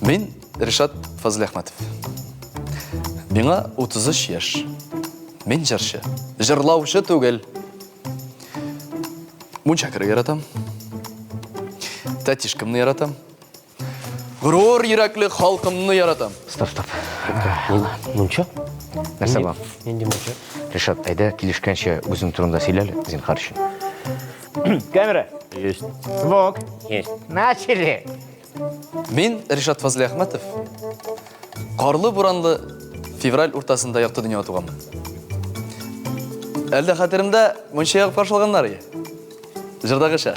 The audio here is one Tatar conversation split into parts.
Мин Ришат Фазлиәхмәтов. Миңа 33 яшь. Мин җырчы. Җырлаучы түгел. Мунча керергә яратам. Тәтишкамны яратам. Горур йөрәкле халкымны яратам. Стоп, стоп. Мунча? Нәрсә бар? Нинди мунча? Ришат, әйдә, килешкәнчә үзең турында сөйлә әле, зинһар өчен. Камера. Есть. Звук. Есть. Начали. Мин Ришат Фазлиәхмәтов. Карлы буранлы февраль уртасында якты дөньяга туганмын. Әлдә хәтеремдә мунча ягып каршылаганнар иде. Җырдагыча.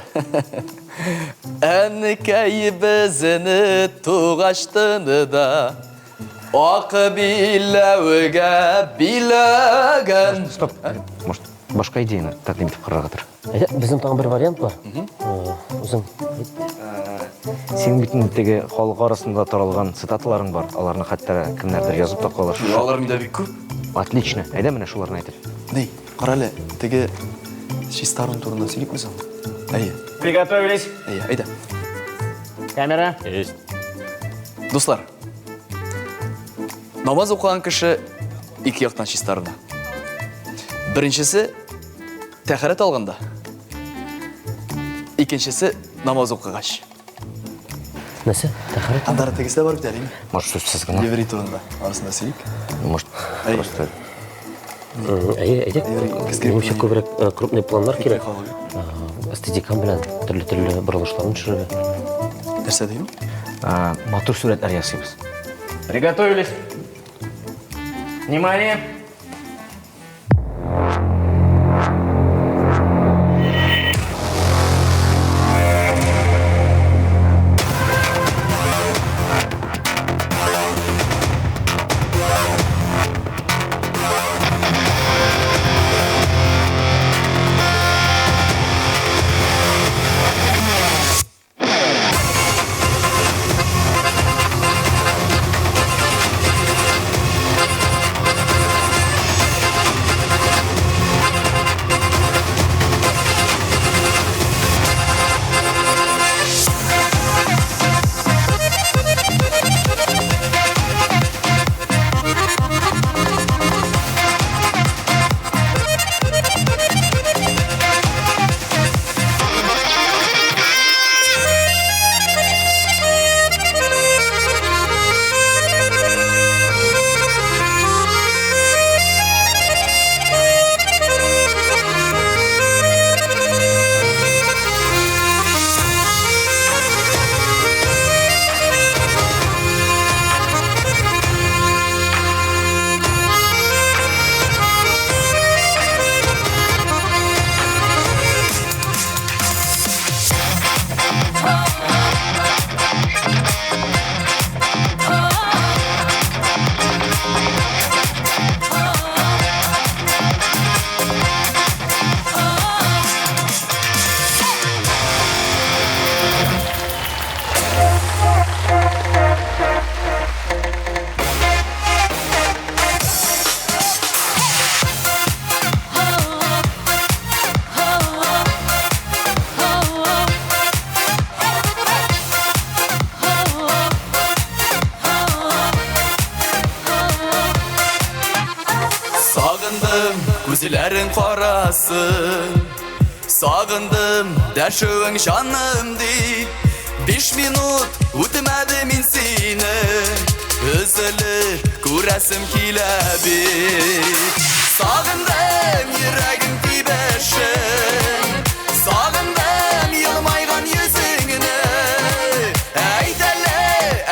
Әнкәй безне тугачтыны да ак биләүгә биләгән. Стоп. Может, башка идеяны тәкъдим итеп караргадыр. Әйдә, безнең тагын бер вариант бар. Үзең әйт. Синең бит инде теге халык арасында таралган цитаталарың бар. Аларны хәтта кемнәрдер язып та калыр. Алар миндә бик күп. Отлично. Әйдә менә шуларны әйтеп. Ни, кара әле, теге чистарун турында сөйликме соң? Әйе, Приготовились. әйе, әйдә. Камера. Есть. Дуслар, намаз укыган кеше ике яктан чистарына. Беренчесе тәһарәт алганда. Икенчесе намаз укыгач. Нәрсә? Тәһарәт? Андары тегесе дә бар бит әле. Может, сүзсез генә. Еврей турында. Арасында сөйлик. Может, Әй. просто Әйе, әйдә. Кескереп Минемчә күбрәк крупный планнар кирәк. халык. Эстетикам белән төрле-төрле борылышларын төшерергә. Нәрсә дим? Матур сурәтләр ясыйбыз. Приготовились. Внимание. Сагындым күзләрең карасын. Сагындым дәшүең җаным дип. 5 минут үтмәде мин сине. Өзелеп күрәсем килә бит. Сагындым йөрәгең тибешен. Сагындым елмайган йөзеңне. Әйт әле,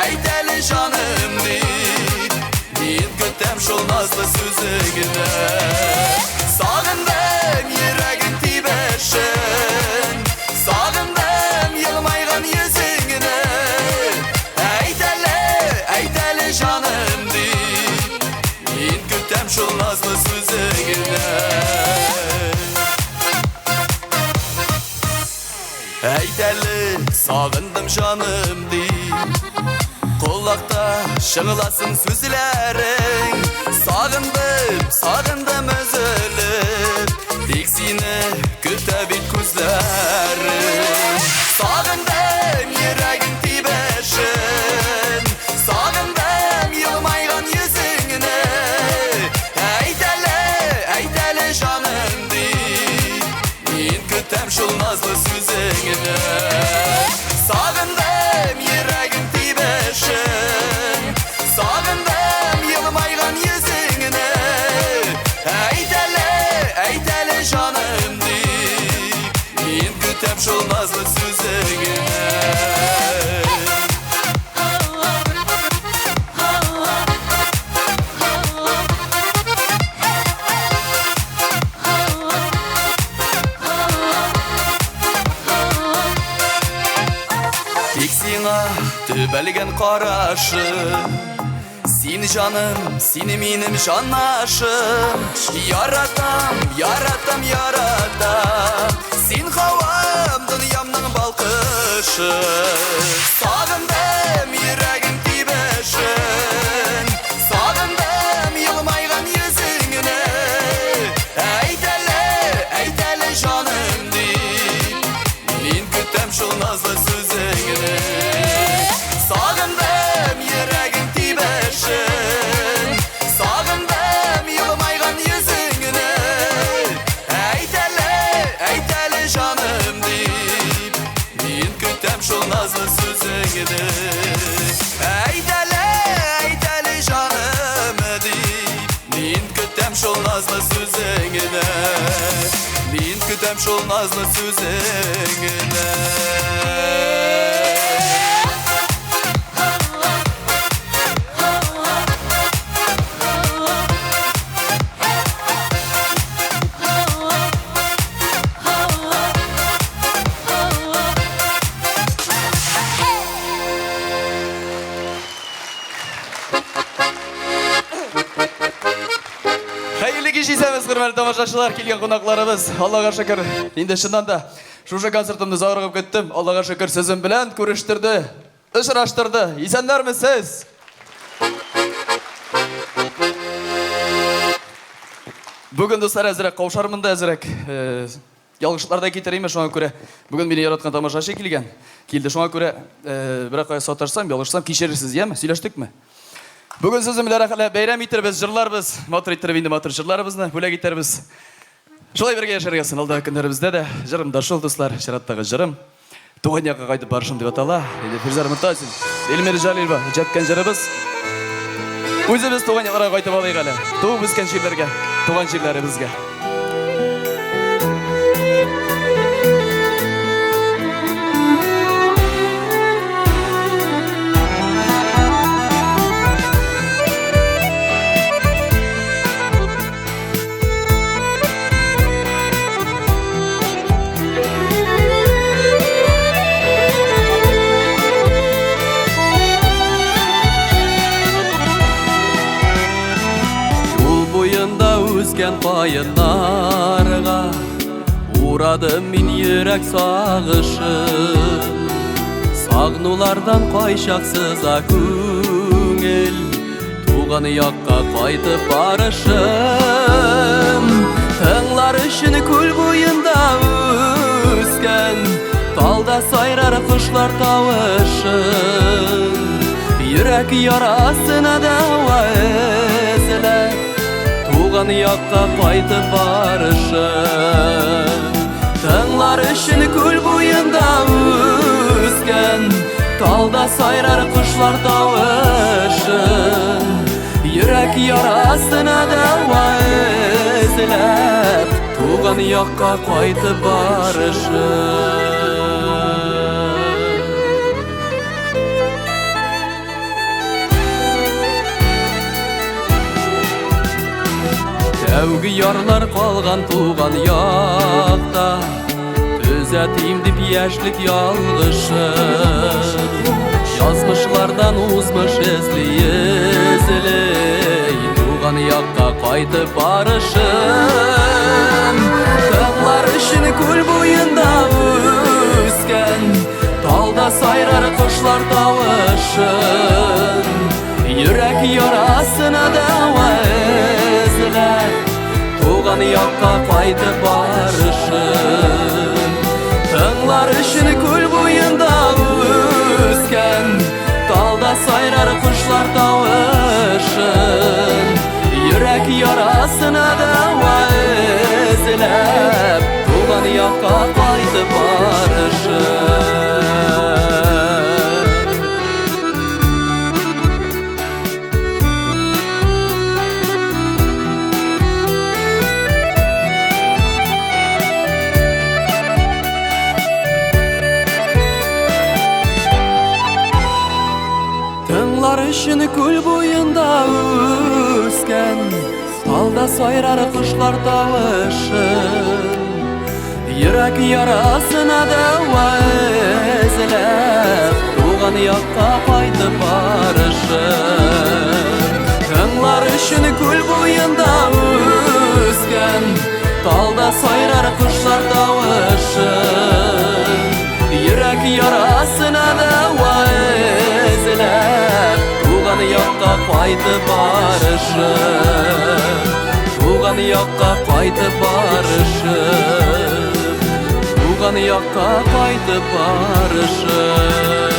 әйт әле җаным дип. Мин көтәм шул назлы сүзеңне. Сагындым йөрәгең тибешен. Сагындым елмайган йөзеңне. Әйт әле, әйт әле җаным дип. Мин көтәм шул назлы сүзеңне. Әйт әле, сагындым җаным дип. Колакта чыңласын сүзләрең. Сагындым, сагындым өзелеп. Тик сине көтә бит күзләрем. Сагындым йөрәгең тибешен. көтәм шул назлы сүзеңне. Тик сиңа төбәлгән карашым, син җаным, син минем җанашым. Яратам, яратам, яратам, син һавам, дөньямның балкышы. Сагындым йөрәгем тибешен, сагындым елмайган йөзеңне. Әйт әле, әйт әле җаным дип, мин көтәм шул назлы сүзеңне. Сагындым йөрәгем тибешен, сагындым елмайган йөзеңне. Әйт әле, әйт әле җаным дип, мин көтәм шул назлы сүзеңне. Әйт әле, әйт әле җаным дип, мин көтәм шул назлы сүзеңне. Мин көтәм шул назлы сүзеңне. Хәерле кич исәнмесез, хөрмәтле тамашачылар, килгән кунакларыбыз. Аллага шөкер, инде чыннан да шушы концертымны зарыгып көттем. Аллага шөкер, сезнең белән күрештерде, очраштырды. Исәннәрмесез? Бүген, дуслар, әзрәк каушармын да әзрәк. Ялгышлар да китерәме, шуңа күрә бүген мине яраткан тамашачы килгән. Килде, шуңа күрә берәр кая саташсам, ялгышсам, кичерерсез, яме? Сөйләштекме? Бүген сезнең белән рәхәтләнеп бәйрәм итербез, җырларбыз, матур иттереп инде матур җырларыбызны бүләк итәрбез. Шулай бергә яшәргә язсын алдагы көннәребездә дә. Җырым да шул, дуслар, чираттагы җырым. Туган якка кайтып барышым дип атала. Инде Фирзәр Мортазин, Эльмира Җәлилова иҗат иткән җырыбыз. Үзебез туган якларга кайтып алыйк әле. Туып үскән җирләргә, туган җирләребезгә. Юл буенда үскән каеннарга Урадым мин йөрәк сагышын. Сагынулардан кайчак сыза күңел, туган якка кайтып барышым. Тыңлар өчен күл буенда үскән талда сайрар кошлар тавышын. Йөрәк ярасына дәва эзләп, туган якка кайтып барышым. Тыңлар өчен күл буенда үскән талда сайрар кошлар тавышын. Йөрәк ярасына дәва эзләп, туган якка кайтып барышым. Тәүге ярлар калган туган якта, төзәтим дип яшьлек ялгышын. Язмышлардан узмыш эзли эзли, туган якка кайтып барышым. Тыңлар өчен күл буенда үскән талда сайрар кошлар тавышын. Йөрәк ярасына дәва эзләп, туган якка кайтып барышым. Тыңлар өчен күл буенда үскән талда сайрар кошлар тавышын. Йөрәк ярасына дәва эзләп, туган якка кайтып барышым. өчен күл буенда үскән Талда сайрар кошлар тавышын. Йөрәк ярасына дәва эзләп, Туган якка кайтып барышым. Тыңлар өчен күл буенда үскән Талда сайрар кошлар тавышын. Йөрәк ярасына дәва эзләп, Туган якка кайтып барышым. Туган якка кайтып барышым. Туган якка кайтып барышым.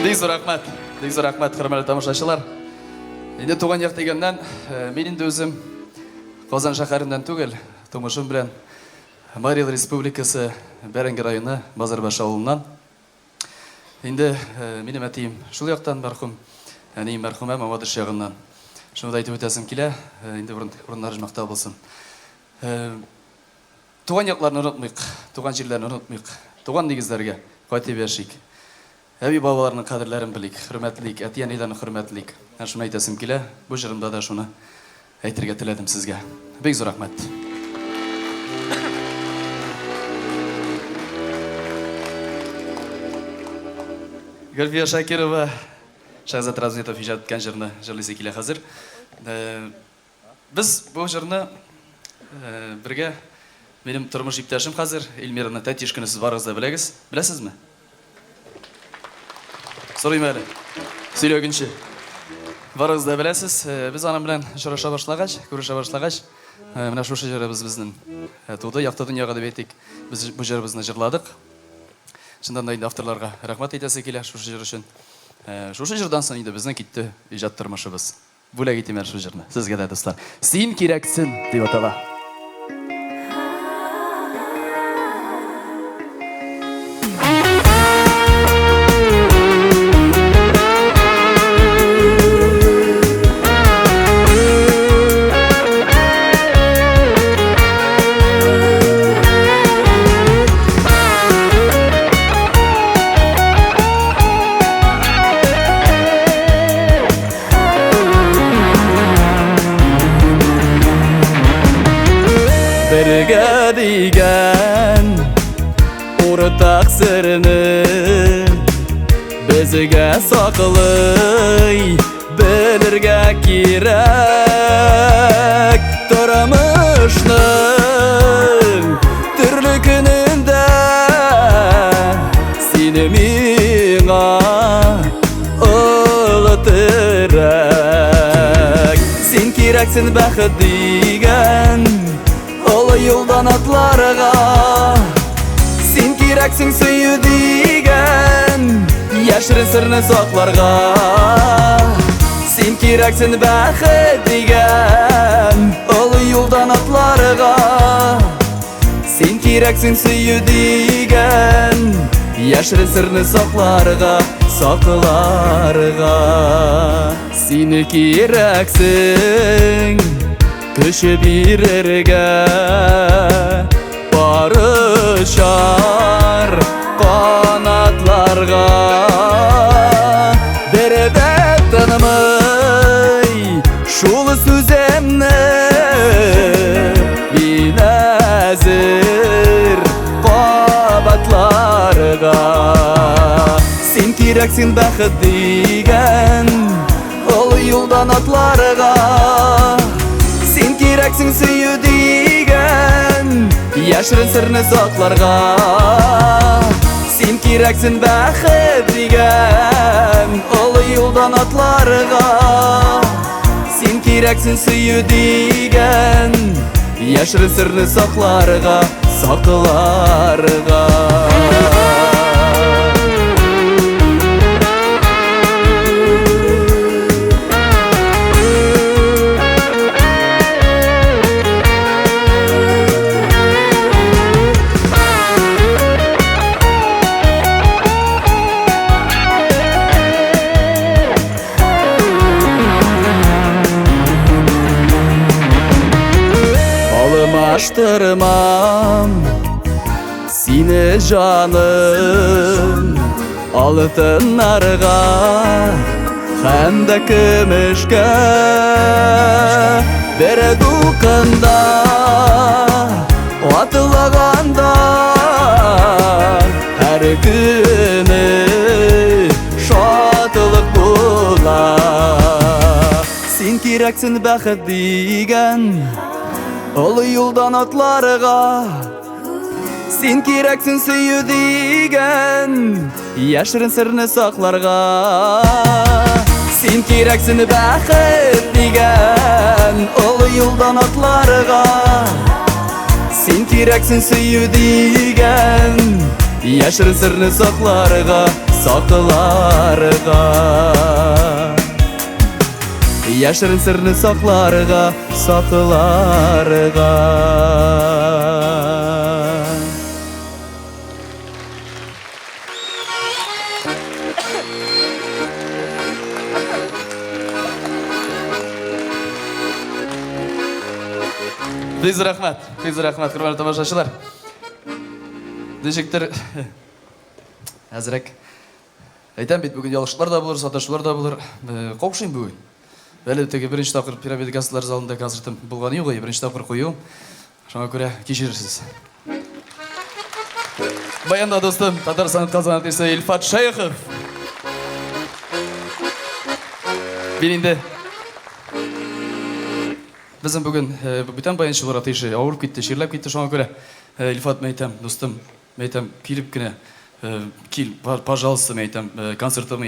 Бик зур рәхмәт. Бик зур рәхмәт, хөрмәтле тамашачылар. Инде туган як дигәннән, мин инде үзем Казан шәһәреннән түгел, тумышым белән Марий Эл Республикасы Бәрәңге районы Базарбаш авылыннан. Инде минем әтием шул яктан мәрхүм, әнием мәрхүмә Мамадыш ягыннан. Шуны да әйтеп үтәсем килә, инде урыннары оҗмахта булсын. Туган якларны онытмыйк, туган җирләрне онытмыйк, туган нигезләргә кайтып яшик. Әби-бабаларның кадерләрен белик, хөрмәтлик, әти-әниләрне хөрмәтлик. Менә шуны әйтәсем килә, бу җырымда да шуны әйтергә теләдем сезгә. Бик зур рәхмәт. Гөлфия Шакирова, Шәһзат Разметов иҗат иткән җырны җырлыйсы килә хәзер. Без бу җырны бергә минем тормыш иптәшем хәзер Эльмираны Тәтишкина сез барыгыз да беләгез. Беләсезме? Сорыйм әле. Сөйләгенче. Барыгыз да беләсез. Без аның белән очраша башлагач, күрешә башлагач, менә шушы җырыбыз безнең туды, якты дөньяга дип әйтик. Без бу җырыбызны җырладык. Чыннан да инде авторларга рәхмәт әйтәсе килә шушы җыр өчен. Шушы җырдан соң инде безнең китте иҗат тормышыбыз. Бүләк итим әле шул җырны сезгә дә, дуслар. Син кирәксен дип атала. Бергә дигән уртак серне безгә саклый белергә кирәк. Тормышның төрле көнендә син миңа Олы терәк. Син кирәксен бәхет дигән Олы юлдан атларга. Син кирәксең сөю дигән Яшерен серне сакларга. Син кирәксен бәхет дигән Олы юлдан атларга. Син кирәксең сөю дигән Яшерен серне сакларга, сакларга. Син кирәксең көч бирергә, Пар очар канатларга. Бер дә тынмый шул сүземне мин әзер кабатларга. Син кирәксең бәхет дигән олы юлдан атларга. Син кирәксең сөю дигән яшерен серне сакларга. Син кирәксең бәхет дигән олы юлдан атларга. Син кирәксең сөю дигән яшерен серне сакларга, сакларга. Алыштырмам сине, җаным, алтыннарга һәм дә көмешкә. Бер дулкында атлаганда һәр көне шатлык була. Син кирәксең бәхет дигән олы юлдан атларга. Син кирәксең сөю дигән яшерен серне сакларга. Син кирәксең бәхет дигән олы юлдан атларга. Син кирәксең сөю дигән яшерен серне сакларга, сакларга. Яшерен серне сакларга, сакларга. Бик зур рәхмәт, бик зур рәхмәт, хөрмәтле тамашачылар. Ничектер әзрәк әйтәм бит, бүген ялгышлар да булыр, саташулар да булыр. Каушыйм бүген. Әле теге беренче тапкыр Пирамида концертлар залында концертым булганы юк, беренче тапкыр кую. Шуңа күрә кичерерсез. Баянда дустым, татар сәнгать казан артисты Илфат Шәехов. Мин инде Безнең бүген бүтән баянчылар атышы авырып китте, чирләп китте, шуңа күрә Илфат, мин әйтәм, дустым, мин әйтәм, килеп кенә, кил, пожалуйста, мин әйтәм, концертым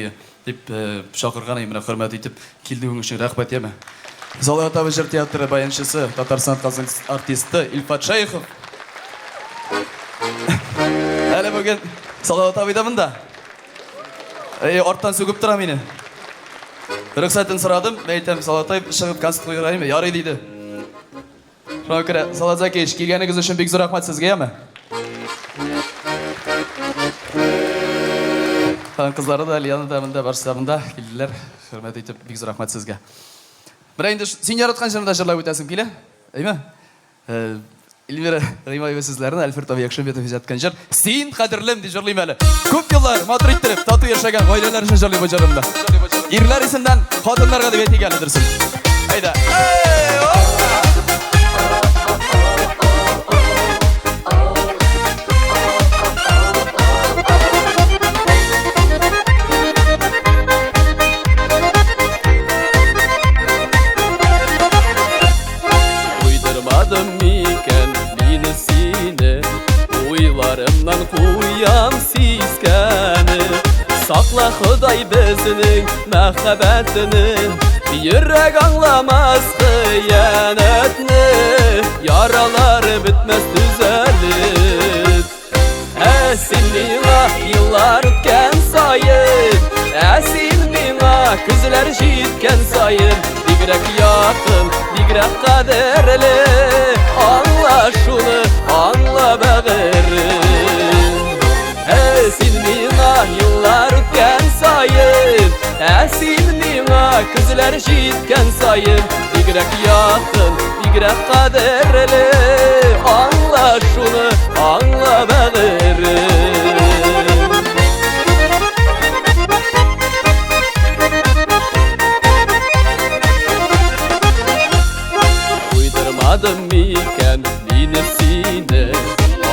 дип чакырган идем, менә хөрмәт итеп килдең өчен рәхмәт, яме. Салават абый җыр театры баянчысы, татар сәнгать казан артисты Илфат Шәехов. Әле бүген Салават абый да монда. Эй, арттан сүгеп тора мине. Рөхсәтен сорадым, мин әйтәм, Салават абый, чыгып концерт куярга ярыймы? Ярый диде. Шуңа күрә, Салават Закиевич, килгәнегез өчен бик зур рәхмәт сезгә, яме? Аның кызлары да, Лиана да монда, барысы да монда килделәр. Хөрмәт итеп, бик зур рәхмәт сезгә. Менә инде син яраткан җырны да җырлап үтәсем килә. Әйме? Эльмира Гыймаева сүзләрен Альфред абый Якшимбетов иҗат иткән җыр Син кадерлем дип җырлыйм әле. Күп еллар матур иттереп тату яшәгән гаиләләр өчен җырлыйм бу җырымны. Ирләр исемнән хатыннарга дип әйтик әле дөресен. Әйдә. Уйдырмадым микән мин сине, Уйларымнан куям сискәнеп. Сакла, Ходай, безнең мәхәббәтне, Йөрәк аңламас хыянәтне, Яралары бетмәс төзәлеп. Ә син миңа еллар үткән саен, Ә син миңа көзләр җиткән саен, Бигрәк якын, бигрәк кадерле. Аңла шуны, аңла, бәгырем. Ә син миңа еллар үткән саен, Ә син миңа көзләр җиткән саен, Бигрәк якын, бигрәк кадерле. Аңла шуны, аңла, бәгырем. Уйдырмадым микән мине сине,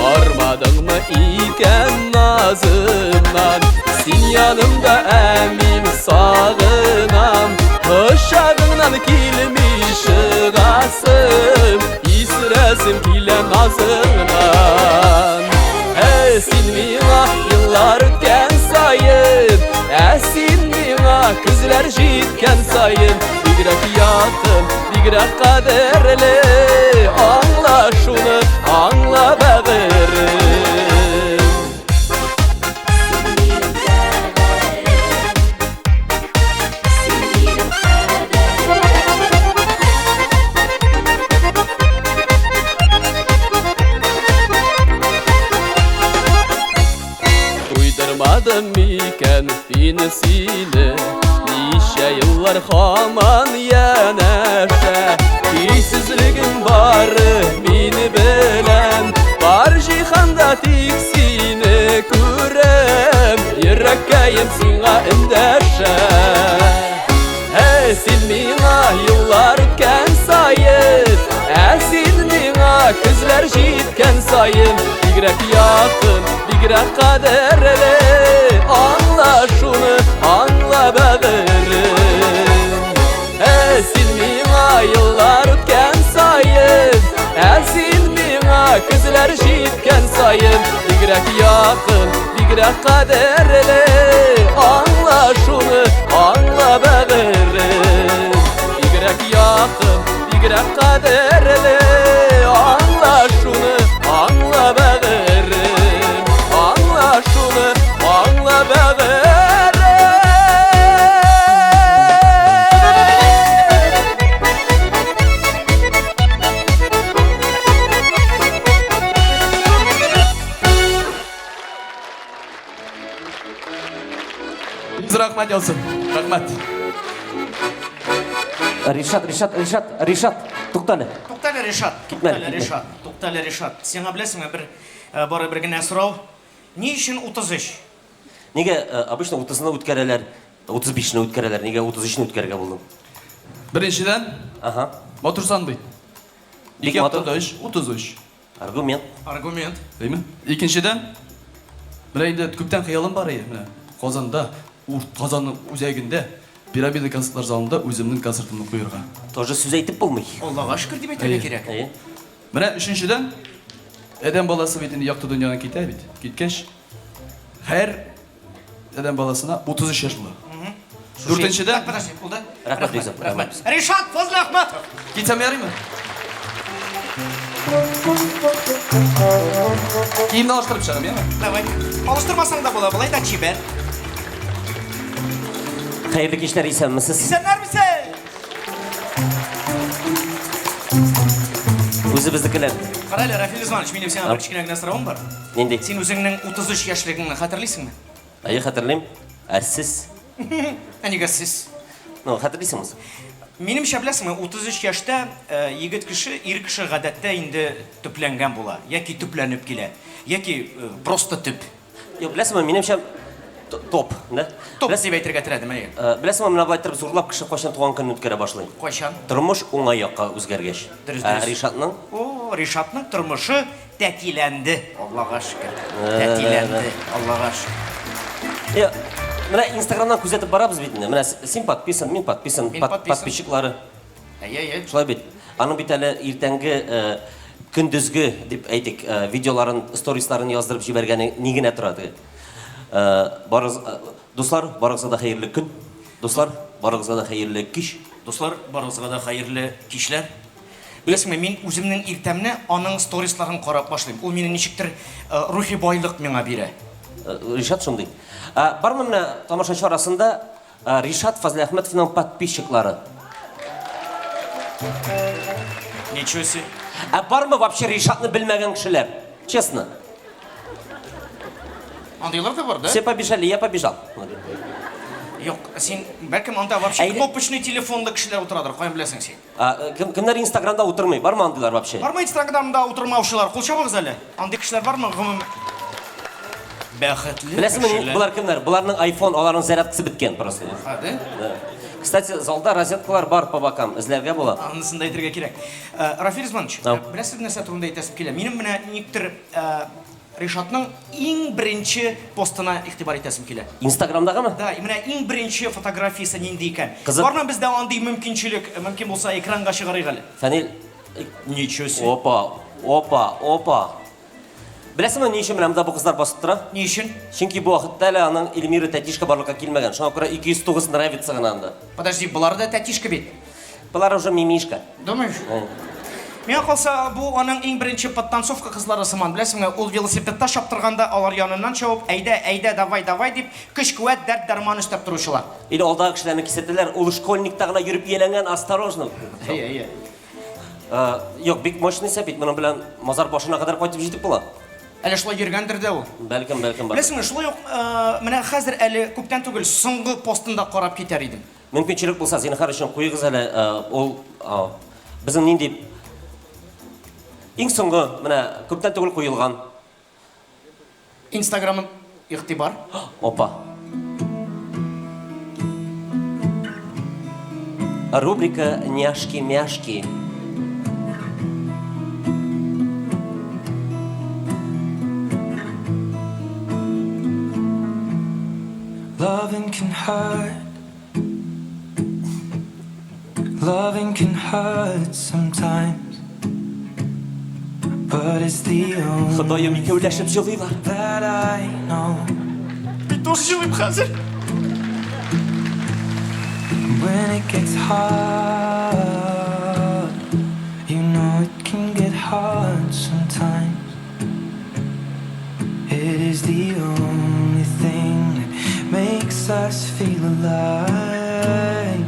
Армадыңмы икән назымнан? Син янымда, ә мин сагынам, Кочагыңнан килми чыгасым, Исерәсем килә назыңнан. Ә син миңа еллар үткән саен, Ә син миңа көзләр җиткән саен, Бигрәк якын, бигрәк кадерле. Аңла шуны, аңла, бәгырем. Уйдырмадым микән мин сине, Ничә еллар һаман янәшә? Көйсезлегем бары мин беләм. җиһанда тик сине күрәм, йөрәккәем сиңа эндәшә. Ә син миңа еллар үткән саен, ә син миңа көзләр җиткән саен, бигрәк якын, бигрәк кадерле, аңла шуны, аңла бәгырем. Ә син миңа еллар үткән саен, ә син миңа көзләр җиткән саен, бигрәк якын, бигрәк кадерле, аңла шуны, аңла бәгырем. Бигрәк якын, бигрәк кадерле, аңла шуны, аңла бәгырем. Аңла шуны, аңла бәгырем. Рәхмәт яусын. Рәхмәт. Ришат, Ришат, Ришат, Ришат, туктале. Туктале, Ришат. Китмә, Туктале, китмә. Ришат. Туктале, Ришат. Сиңа беләсеңме бер э, бары бер генә сорау. Ни өчен 33? Нигә э, обычно 30-ны үткәрәләр, 35-не үткәрәләр, нигә 33-не үткәрергә булдың? Беренчедән, Ага. матур сан бит. Бик Ике матур. яктан да өч, 33. Аргумент. Аргумент. Әйме? Икенчедән, менә инде күптән хыялым бар иде, менә Казанда, Казанның үзәгендә Пирамида концертлар залында үземнең концертымны куярга. Тоже сүз әйтеп булмый. Аллага шөкер дип әйтергә Әйе. кирәк. Әйе. Менә өченчедән, адәм баласы бит инде якты дөньядан китә бит. Киткәч, һәр адәм баласына 33 яшь була. Дүртенчедән, Так, подожди, булды. Рәхмәт, Риза, Рәхмәт. Ришат Фазлыәхмәтов. китсәм ярыймы? Киемне алыштырып чыгам, яме? Давай. Алыштырмасаң да була, болай да чибәр. Хәерле кичләр, исәнмесез. Исәннәрмесез? Үзебезнекеләр. Кара әле, Рафил Изманович, минем сиңа бер кечкенә генә соравым бар. Нинди? Син үзеңнең 33 яшьлегеңне хәтерлисеңме? Әйе, хәтерлим. Ә сез? Ә нигә сез? Ну, хәтерлисеңме? Минемчә, беләсеңме, 33 яшьтә э, егет кеше, ир кеше гадәттә инде төпләнгән була, яки төпләнеп килә, яки э, просто төп. Юк, беләсеңме, минемчә топ, да? Топ Беләсең, дип әйтергә теләдем, әйе. э, беләсеңме, менә болай итеп зурлап кеше кайчан туган көнен үткәрә башлый? Кайчан? Тормыш уңай якка үзгәргәч. Дөрес, Ә дөрес. Ришатның О, Ришатның тормышы тәтиләнде, Аллага шөкер. Тәтиләнде, Аллага шөкер. Я, менә Инстаграмнан күзәтеп барабыз бит инде. Менә син подписан, мин подписан, Мин под- подписан. подписчиклары. Әйе, әйе. Шулай бит. Аның бит әле иртәнге э, көндезге дип әйтик, э, видеоларын, сторисларын яздырып җибәргәне ни генә тора теге. Э, барыгыз, э, дуслар, барыгызга да хәерле көн. Дуслар, барыгызга да хәерле кич. Дуслар, барыгызга да хәерле кичләр. Беләсеңме, мин үземнең иртәмне аның сторисларын карап башлыйм. Ул мине ничектер э, рухи байлык миңа бирә. Э, Ришат шундый. Ә, бармы менә тамашачы арасында э, Ришат Фазлыәхмәтовның подписчиклары? Ничего себе. Ә бармы вообще Ришатны белмәгән кешеләр? Честно. Андыйлар да бар, да? Все побежали, я побежал. Юк, син бәлкем анда вообще Әйдә. кнопочный телефонлы кешеләр утырадыр, каян беләсең син? А, кем, кемнәр Инстаграмда утырмый? Бармы андыйлар вообще? Бармы Инстаграмда утырмаучылар? Кул чабыгыз әле. Андый кешеләр бармы гомумән? Бәхетле Беләсеңме, кешеләр. болар кемнәр? Боларның iPhone, аларның зарядкасы беткән просто. Хәде. Да. Кстати, залда розеткалар бар по бокам, эзләргә була. Анысын да әйтергә кирәк. Э, Рафил Изманович, Ау. э, беләсез нәрсә турында әйтәсем килә? Минем менә никтер э, Ришатның иң беренче постына игътибар итәсем килә. Инстаграмдагымы? Да, менә иң беренче фотографиясе нинди икән? Кызык. Бармы бездә андый мөмкинчелек? Мөмкин булса экранга чыгарыйк әле. Фәнил, Ничего себе. опа, опа, опа. Беләсеңме, ни өчен менә монда бу кызлар басып тора? Ни өчен? Чөнки бу вакытта әле аның Эльмира тәтишка барлыкка килмәгән. Шуңа күрә 209 нравится гына анда. Подожди, болар да тәтишка бит. Болар уже мимишка. Думаешь? Э. Миңа калса, бу аның иң беренче подтанцовка кызлары сыман, беләсеңме? Ул велосипедта чаптырганда алар яныннан чабып, әйдә, әйдә, давай, давай дип, көч-куәт, дәрт-дәрман өстәп торучылар. Или алдагы кешеләрне кисәтәләр, ул школьникта гына йөреп ияләнгән, осторожно. Әйе, әйе. Э, Юк, бик мощный бит, моның белән мазар башына кадәр кайтып җитеп була. Әле шулай йөргәндер дә ул. Бәлкем, бәлкем бар. Беләсеңме, шулай ук э, менә хәзер әле күптән түгел соңгы постын да карап китәр идем. Мөмкинчелек булса, зинһар өчен куегыз әле, э, ул э, безнең нинди иң соңгы менә күптән түгел куелган. Инстаграмын игътибар. Опа. Рубрика Няшки-мяшки. Loving can hurt. Loving can hurt sometimes. But it's the only Ходаем, икәүләшеп җылыйлар. that I know. Мин тоже җылыйм хәзер. When it gets hard, you know it can get hard sometimes. It is the only thing that makes us feel alive.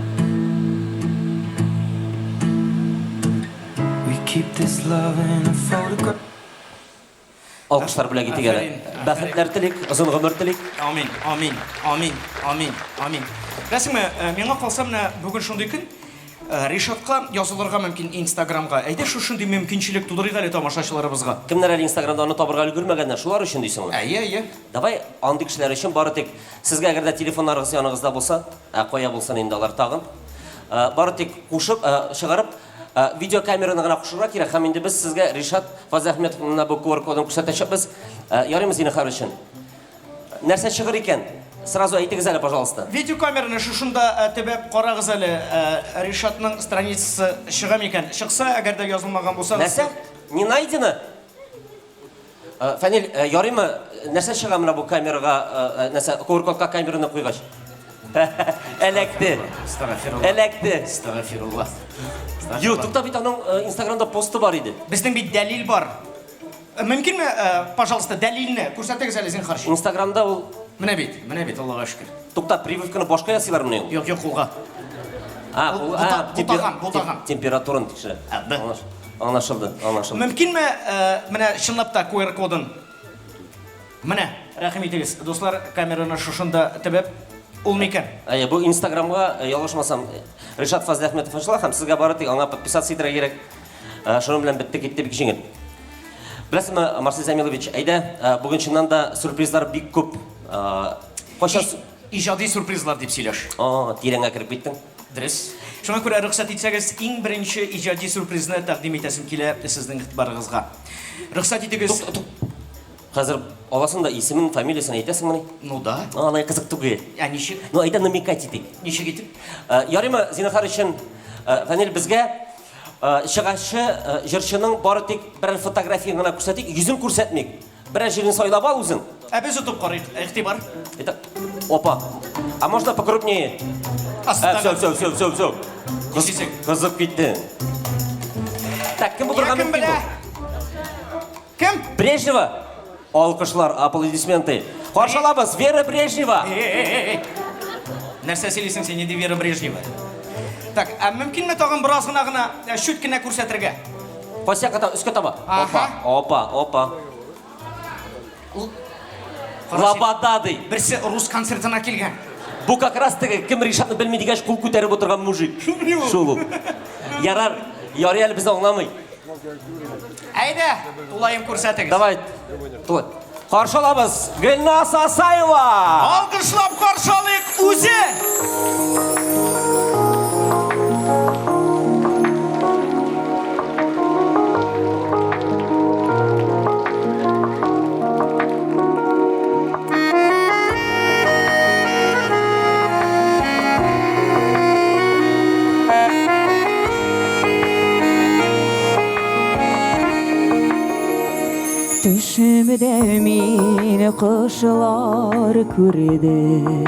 We keep this love in a photograph. Алкышлар бүләк итик әле. Афәрин, афәрин. Бәхетләр телик, озын гомер телик. Амин, амин, амин, амин, амин. Беләсеңме, э, миңа калса менә бүген шундый көн, э, Ришатка язылырга мөмкин Инстаграмга. Әйдә шушындый мөмкинчелек тудырыйк әле тамашачыларыбызга. Кемнәр әле Инстаграмда аны табырга өлгермәгәннәр, шулар өчен дисеңме? Әйе, әйе. Давай андый кешеләр өчен бары тик сезгә әгәр дә телефоннарыгыз яныгызда булса, ә кая булсын инде алар тагын, э, бары тик кушып, э, чыгарып, э, видеокамераны гына кушырга кирәк һәм инде без сезгә Ришат Фазлыәхмәтовның менә бу QR кодын күрсәтәчәкбез. Э, Ярыймы зинһар өчен? Нәрсә чыгыр икән? Сразу әйтегез әле, пожалуйста. Видеокамераны шушында э, төбәп карагыз әле, э, Ришатның страницасы чыга микән? Чыкса, әгәр дә язылмаган булса, Нәрсә? Не найдено? Э, Фәнил, э, ярыймы? Нәрсә чыга менә бу камерага, э, э, нәрсә, QR кодка камераны куйгач? Эләкте. Астагфирулла. Эләкте. Астагфирулла. Юк, тукта бит аның э, Инстаграмда посты бар иде. Безнең бит дәлил бар. Э, Мөмкинме, э, пожалуйста, дәлилне күрсәтегез әле зинһар. Инстаграмда ул Менә бит, менә бит, Аллага шөкер. тукта прививканы башка ясыйлармыни ул? Юк, юк, кулга. А, Бу- ул бута- а, бутаган, бутаган. Температураны тикшерә. А, б. Аңлаш- Аңлашылды, аңлашылды. Мөмкинме, э, менә чынлап та QR кодын? Менә, рәхим итегез, дуслар, камераны шушында төбәп, ул микән? Әйе, бу Инстаграмга э, ялгышмасам, э, Ришат Фазлыәхмәтов ачыла һәм сезгә бары тик аңа подписаться итәргә кирәк. Э, Шуның белән бетте китте бик җиңел. Беләсезме, Марсель Замилович, әйдә, э, бүген чыннан да сюрпризлар бик күп. Э, Кайчан Иҗади сюрпризлар дип сөйләш. А, тирәнгә кереп киттең. Дөрес. Шуңа күрә рөхсәт итсәгез, иң беренче иҗади сюрпризны тәкъдим итәсем килә сезнең игътибарыгызга. Рөхсәт итегез. Тук, тук. Хәзер аласың да исемен, фамилиясен әйтәсеңмени? Ну да. Алай кызык түгел. Ә ничек? Ну, әйдә намекать итик. Ничек итеп? Э, Ярыймы, зинһар өчен, э, Фәнил, безгә э, чыгачы э, җырчының бары тик берәр фотографиян гына күрсәтик, йөзен күрсәтмик. Берәр җирен сайлап ал үзең. Ә без отып карыйк. Игътибар. Это... Опа. А можно покрупнее? Э, все, все, все, все, все. Нишлисең? Кызып китте. Так, кем булырга Я кем мөмкин белә? бу? Кем? Брежнева? Алкышлар, аплодисменты. Каршы алабыз, Вера Брежнева. Эй, эй, эй, эй. Нәрсә сөйлисең син, нинди Вера Брежнева? Так, ә мөмкинме тагын бераз гына гына э, чүт кенә күрсәтергә? Кайсы якка таба? Өскә таба. Аһа. Опа, опа, опа. Кара Лобода ди. син, Берсе рус концертына килгән. Бу как раз теге кем Ришатны белми дигәч кул күтәреп утырган мужик. Шул ул. Ярар, ярый әле безне аңламый. Әйдә, тулаем күрсәтегез. Давай. Тулай. Каршы алабыз Гөлназ Асаева. Алкышлап каршы алыйк үзе! Төшемдә мин кошлар күрдем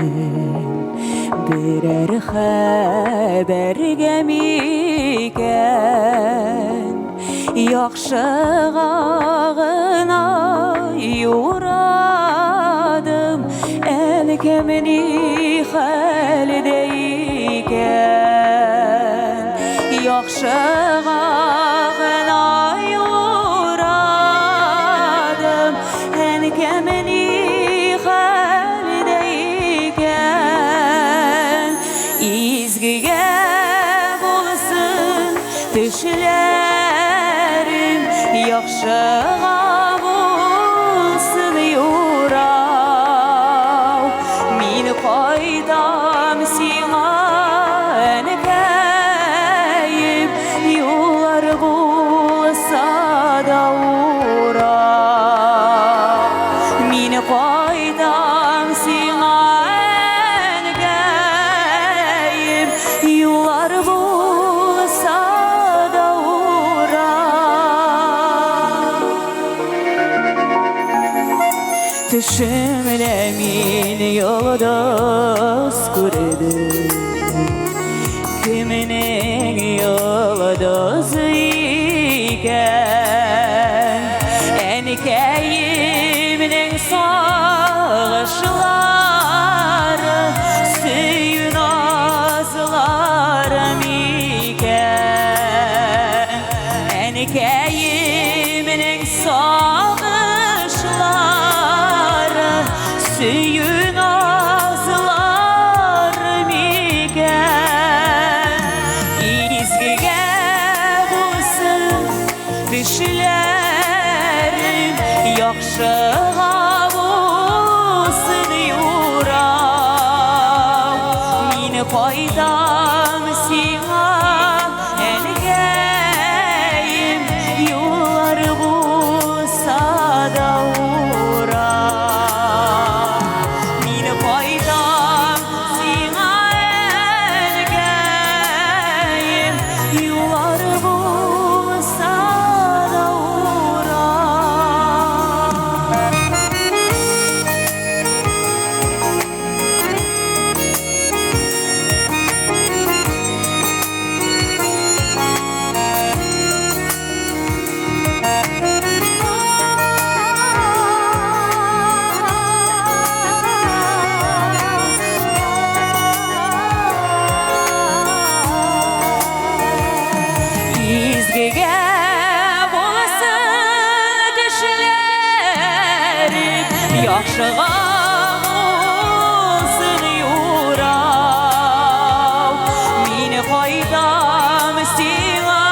Берәр хәбәргә микән Яхшыга гына юрадым Әнкәм ни хәлдә икән Яхшыга гына юрадым Әнкәм ни хәлдә икән Изгегә булсын төшләрем Яхшыга булсын юрым. кайтам сиңа, әнкәем, юллар булса да урам. Төшемдә мин йолдыз күрдем. Кемнең йолдызы икән? Әнкәемнең сагышлары, сөю назлары микән? Әнкәемнең сагышлары, сөю назлары микән? Изгегә булсын төшләрем, яхшыга булсын юрам. Мин кайтам сиңа, әнкәем, юллар булса да урам. Мин кайтам сиңа, әнкәем, юллар булса да урам. Изгегә булсын төшләрем, яхшыга булсын юрау. Мин кайтам сиңа,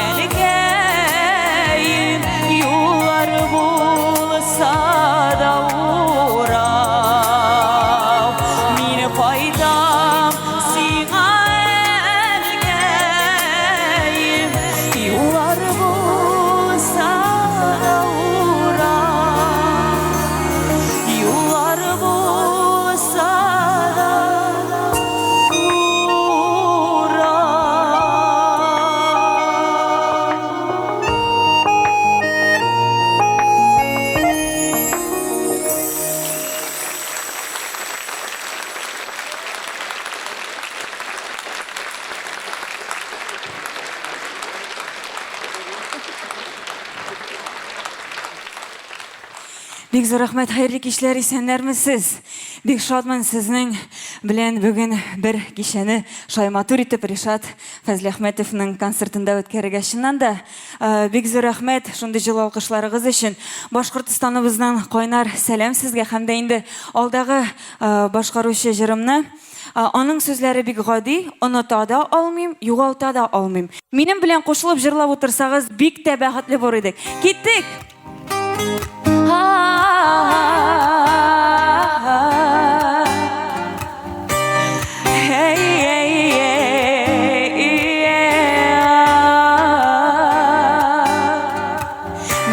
әнкәем, юллар булса да урау. Мин кайтам сиңа, әнкәем, юллар булса да урау. Юллар булса да урау. Бик зур рәхмәт, хәерле кичләр, исәннәрмесез? Бик шатмын сезнең белән бүген бер кичәне шулай матур итеп Ришат Фәзлиәхмәтовның концертында үткәрергә. Чыннан да, бик зур рәхмәт шундый җылы алкышларыгыз өчен. Башкортостаныбыздан кайнар сәлам сезгә һәм дә инде алдагы башкаручы җырымны аның сүзләре бик гади, оныта да алмыйм, югалта да алмыйм. Минем белән кушылып җырлап утырсагыз, бик тә бәхетле булыр идек. Киттек!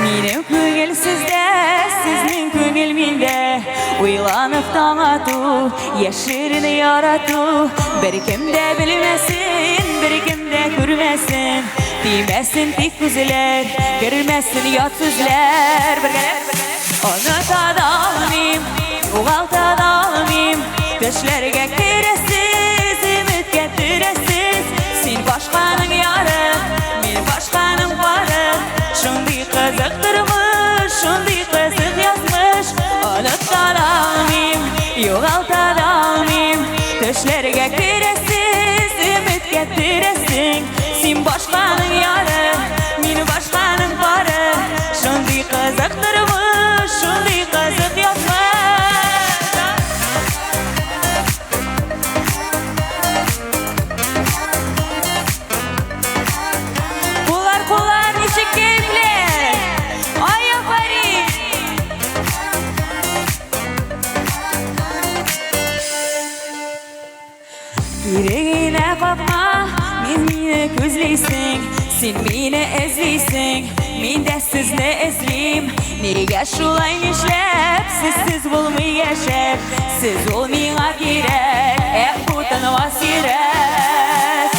Минем күңел сездә, сезнең күңел миндә. Уйланып таң ату, яшерен ярату. Беркем дә белмәсен, беркем дә күрмәсен. Тимәсен тик күзләр, кермәсен ят сүзләр. Бергәләп, оныта да алмыйм, югалта да алмыйм. Төшләргә керәсез, өметкә төрәсез. Син башканың яры, мин башканың пары. Шундый кызык тормыш, шундый кызык язмыш. Оныта да алмыйм, югалта да алмыйм. Төшләргә керәсез, өметкә төрәсең. Син башканың яры, мин башканың пары. Шундый кызык тормыш, шундый кызык язмыш. Куллар, куллар, ничек кәефле! Ай, афәрин! Кире генә какма, мин мине күзлисең, син мине эзлисең, мин дә сезне эзлим. Нигә шулай нишләп, сезсез булмый яшәп, Сез ул миңа кирәк, ә бу тынмас йөрәк.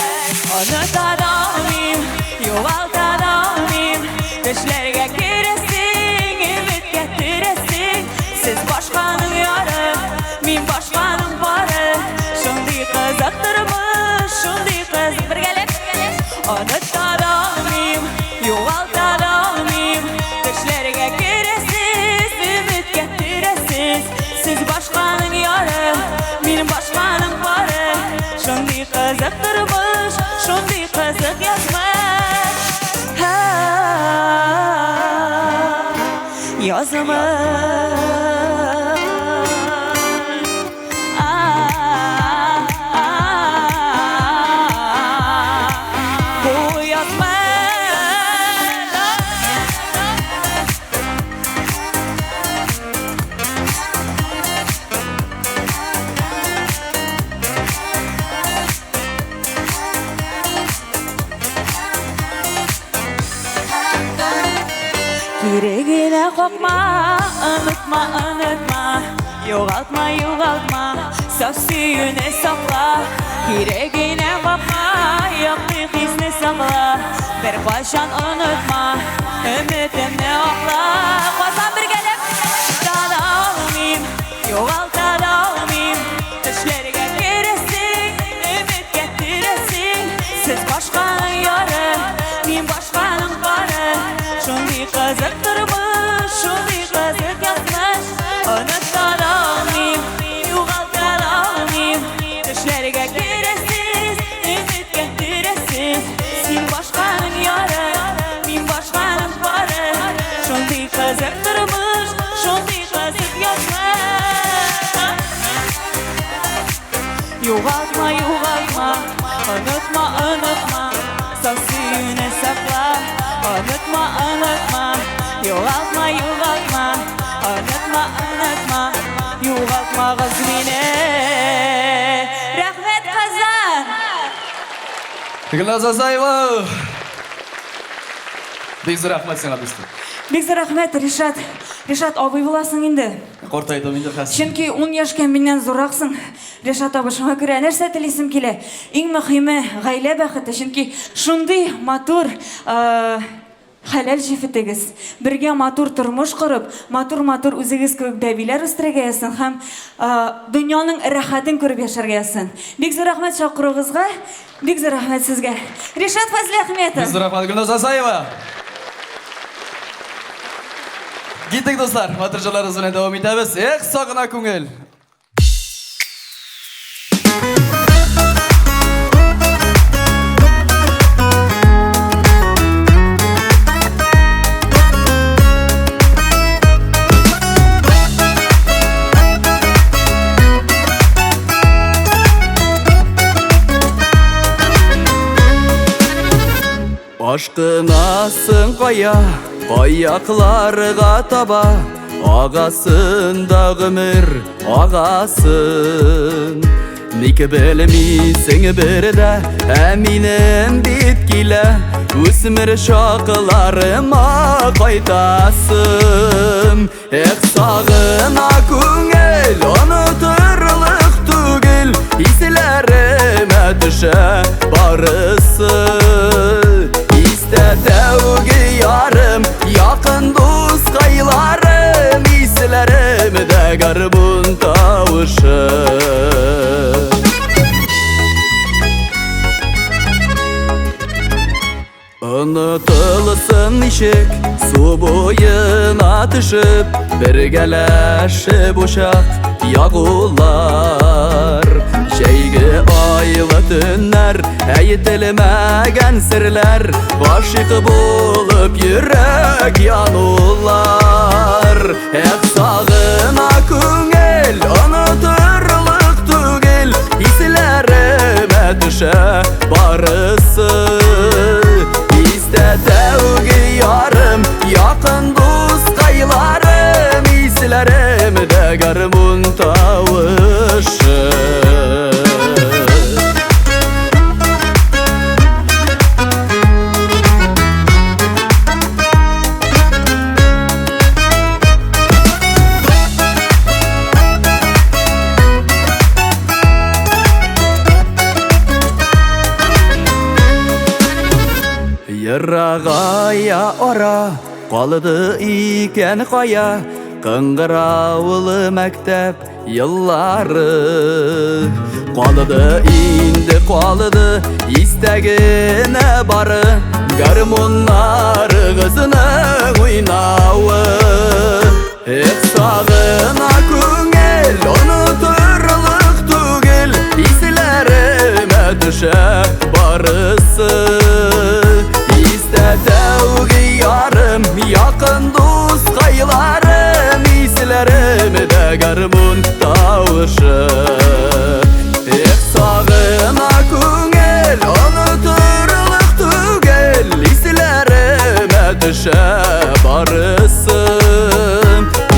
Оныта да алмыйм, югалта да алмыйм, Төшләргә керәсең, өметкә төрәсең. Сез башканың яры, мин башканың пары. Шундый кызык тормыш, шундый кызык бергәләп. Оныта да алмыйм, югалта да алмыйм. Төшләргә керәсез, өметкә төрәсез. Сез башканың яры, мин башканың пары. Шундый кызык тормыш, шундый кызык язмыш. Язмыш. Бу язмыш. Кире генә какма, онытма, онытма, югалтма, югалтма, саф сөюне сакла. Кире генә какма, якты хисне сакла, беркайчан онытма, өметемне акла. Казан бергәләп тана алмыйм, югалта да алмыйм, төшләргә керәсең, өметкә төрәсең. Сез башканың яры, мин башканың пары. Шундый кызык тормыш, шундый кызык язмыш. Оныта да алмыйм, югалта да алмыйм. Төшләргә керәсез, өметкә төрәсез. Син башканың яры, мин башканың пары. Шундый кызык тормыш, шундый кызык язмыш. Югалтма, югалтма, онытма, онытма, саф сөюне сакла. Онытма, онытма, югалтма, югалтма, онытма, онытма, югалтмагыз мине. Рәхмәт, Казан! Гөлназ Асаева! Бик зур рәхмәт сиңа, дустым. Бик зур рәхмәт, Ришат. Ришат, абый буласың инде. Картайдым инде хәзер. Чөнки 10 яшькә миннән зурраксың, Ришат абый, шуңа күрә нәрсә телисем килә? Иң мөһиме гаилә бәхете, чөнки шундый матур хәләл җефетегез. Бергә матур тормыш корып, матур-матур үзегез кебек бәбиләр үстерергә язсын һәм дөньяның рәхәтен күреп яшәргә язсын. Бик зур рәхмәт чакыруыгызга. Бик зур рәхмәт сезгә. Ришат Фазлиәхметов. Бик зур рәхмәт, Гөлназ Асаева. Киттек, дуслар. Матур җырларыбыз белән дәвам итәбез. Эх, сагына күңел. Ашкынасың кая, каякларга таба, Агасын да гомер, агасын. Ник белмисең бер дә, ә минем бит килә, Үсмер чакларыма кайтасым. Эх, сагына күңел, онытырлык түгел, Исләремә төшә барысы. Истә тәүге ярым, якын дускайларым, Исләремдә гармун тавышы. Онытылсын ничек, су буена төшеп, Бергәләшеп учак ягулар. Җәйге айлы төннәр, әйтелмәгән серләр, Гашыйк булып йөрәк янулар. Эх, сагына күңел, онытырлык түгел, Исләремә төшә барысы. Истә тәүге ярым, якын дускайларым, Исләремдә гармун тавышы. Ерагая ара, калды икән кая, Кыңгыраулы мәктәп еллары. Калды инде калды, истә генә бары, Гармуннарыгызның уйнавы. Эх, сагына күңел, онытырлык түгел, Исләремә төшә барысы. Истә тәүге ярым, якын дускайларым, Исләремдә гармун тавышы. Эх, сагына күңел, онытырлык түгел, Исләремә төшә барысы.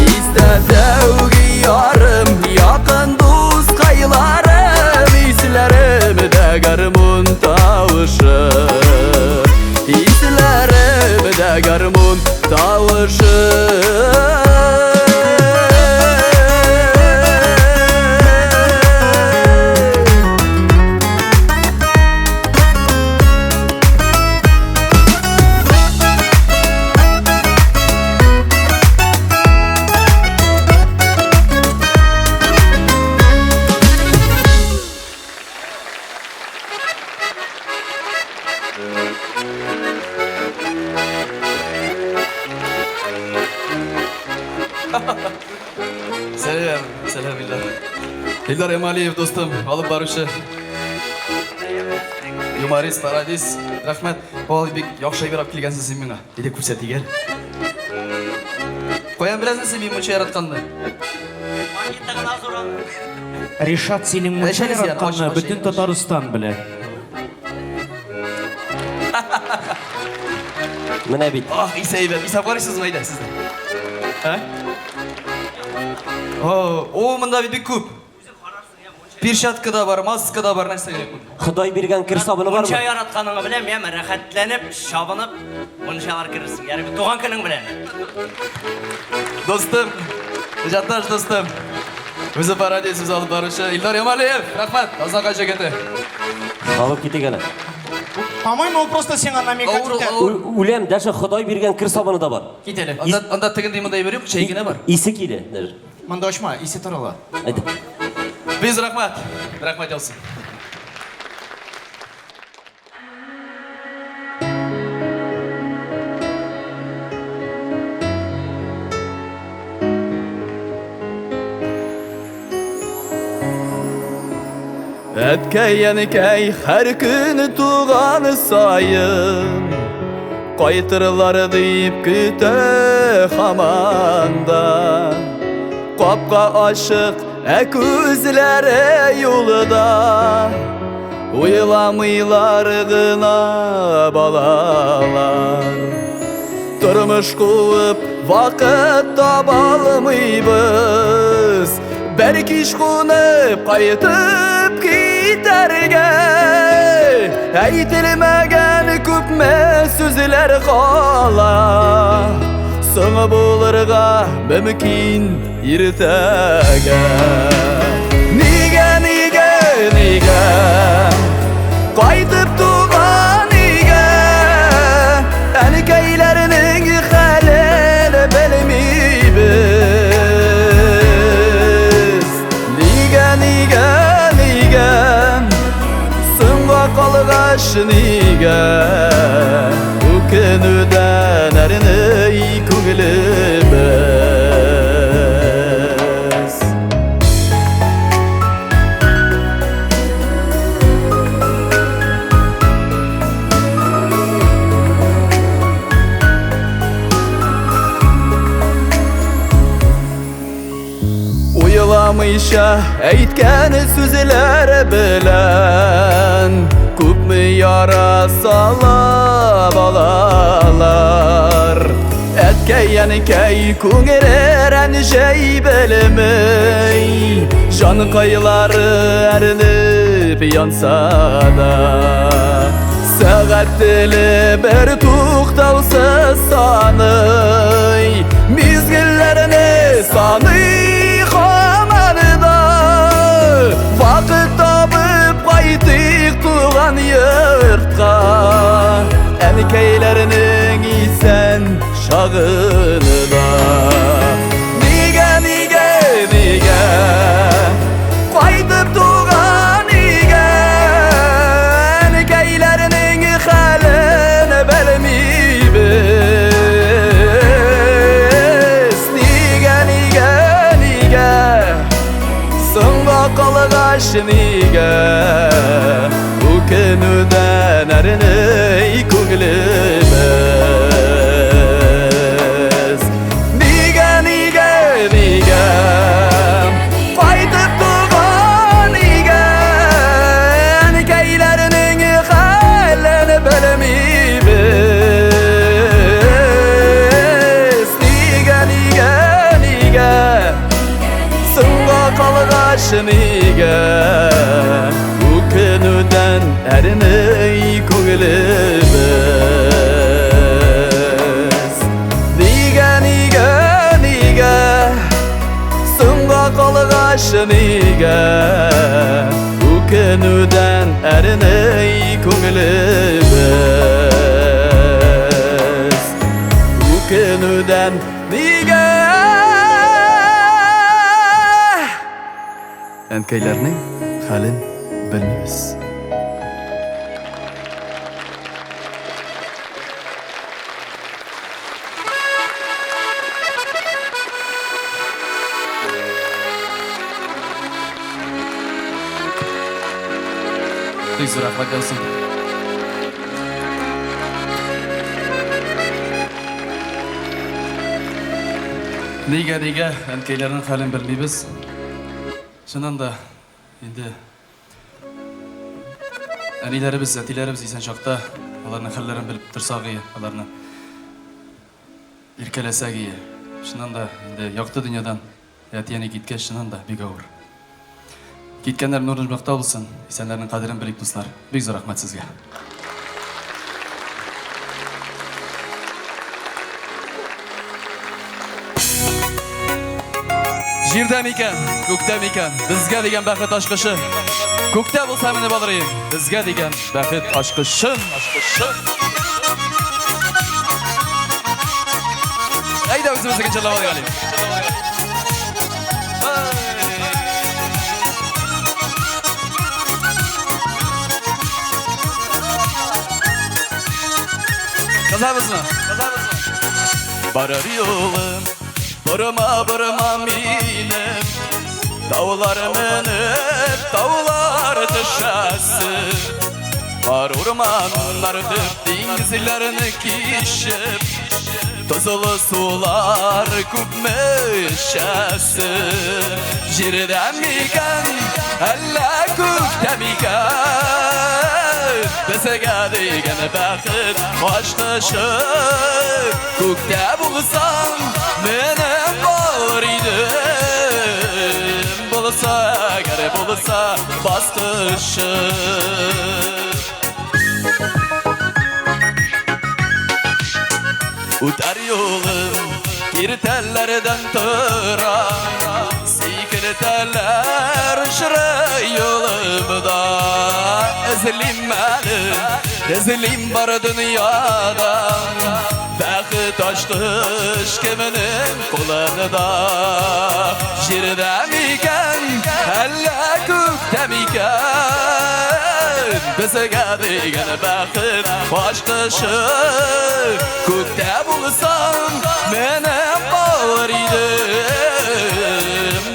Истә тәүге ярым, якын дускайларым, Исләремдә гармун тавышы. Исләремдә гармун тавышы. Сәлам, сәлам, Илдар. Илдар Ямалиев, дустым, алып баручы. Юморист, пародист. Рәхмәт. Ул бик яхшы әйбер алып килгәнсең син миңа. Әйдә күрсәтик әле. Каян беләсең син мин мунча яратканны? Ришат синең мунча Әчәле син, яратканны ач, ач, бөтен ач. Татарстан белә. Менә бит. Ах, исе әйбәт. Исәп карыйсызмы әйдә сезне? Ә? О, о, монда бит бик күп. Перчатка да бар, маска да бар, нәрсә кирәк монда? Ходай биргән кер сабыны бармы? Мунча яратканыңны беләм, яме, рәхәтләнеп, чабынып, мунчалар керерсең. Ярый, туган көнең белән. Дустым, иҗатташ дустым. Үзе пародист, үзе алып баручы Илдар Ямалиев. Рәхмәт, Азнакай җегете. Алып китик әле. По-моему, ул просто сиңа намекать Авыр, итә. авыр. Үләм, даже Ходай биргән кер сабыны да бар. Кит әле. Анда, анда тегенди монда әйбер юк, чәй генә бар. Исе килә даже. Монда ачма, исе тарала. Әйдә. Без рәхмәт. Рәхмәт яусын. Әткәй, әнкәй, һәр көн туган саен Кайтырлар дип көтә һаман да. Капка ачык, ә күзләре юлда, Уйламыйлар гына балалар. Тормыш куып вакыт таба алмыйбыз, Бер кич кунып кайтып китәргә. Әйтелмәгән күпме сүзләр кала, Соң булырга мөмкин иртәгә. Нигә, нигә, нигә кайтып туган өйгә, Әнкәйләрнең хәлен белмибез. Нигә, нигә, нигә соңга калгач нигә Үкенүдән әрни күңелебез. Уйламыйча әйткән сүзләр белән Күпме яра сала балалар. Әткәй, әнкәй күңеле рәнҗәй белмей, Җанкайлары әрнеп янса да. Сәгать теле бер туктаусыз саный, Мизгелләрне саный һаман да. Вакыт табып кайтыйк туган йортка, Әнкәйләрнең чагында. Нигә, нигә, нигә кайтып туган өйгә, әнкәйләрнең хәлен белмибез. Нигә, нигә, нигә соңга калгач, нигә үкенүдән әрни күңелебез. Нигә, нигә, нигә кайтып туган өйгә, әнкәйләрнең хәлен белмибез. Нигә, нигә, нигә соңга калгач, нигә үкенүдән әрни күңелебез. Нигә, нигә, нигә соңга калгач, нигә үкенүдән әрни күңелебез. Үкенүдән нигә әнкәйләрнең хәлен белмибез. Бик зур рәхмәт яусын. Нигә, нигә әнкәйләрнең хәлен белмибез. Чыннан да, инде әниләребез, әтиләребез исән чакта аларның хәлләрен белеп торсак ие, аларны иркәләсәк ие. Чыннан да, инде якты дөньядан әти-әни киткәч, чыннан да бик авыр. Киткәннәр нурлы оҗмахта булсын, исәннәрнең кадерен белик, дуслар. Бик зур рәхмәт сезгә. Җирдә микән, күктә микән, безгә дигән бәхет ачкычы. Күктә булса менеп алыр идем, безгә дигән бәхет ачкычын. Ачкычын. Әйдә үзебезнекен җырлап алыйк әле. Кызабызмы? Кызабызмы? Барыр юлым, борма борма минем, таулар менеп, таулар төшәсе. Бар урманнар үтеп, диңгезләрне кичеп, тозлы сулар күпме эчәсе. Җирдә микән, әллә күктә микән, безгә дигән бәхет ачкычы. Күктә булсам, менеп алыр идем, булса, әгәр булса баскычы. Үтәр юлым киртәләрдән тора, сикертәләр очрый юлымда. Эзлим әле, эзлим бар дөньяда, бәхет ачкыч кемнең кулында. Җирдә микән, әллә күктә микән, безгә дигән бәхет ачкычы. Күктә булсам, менеп алыр идем,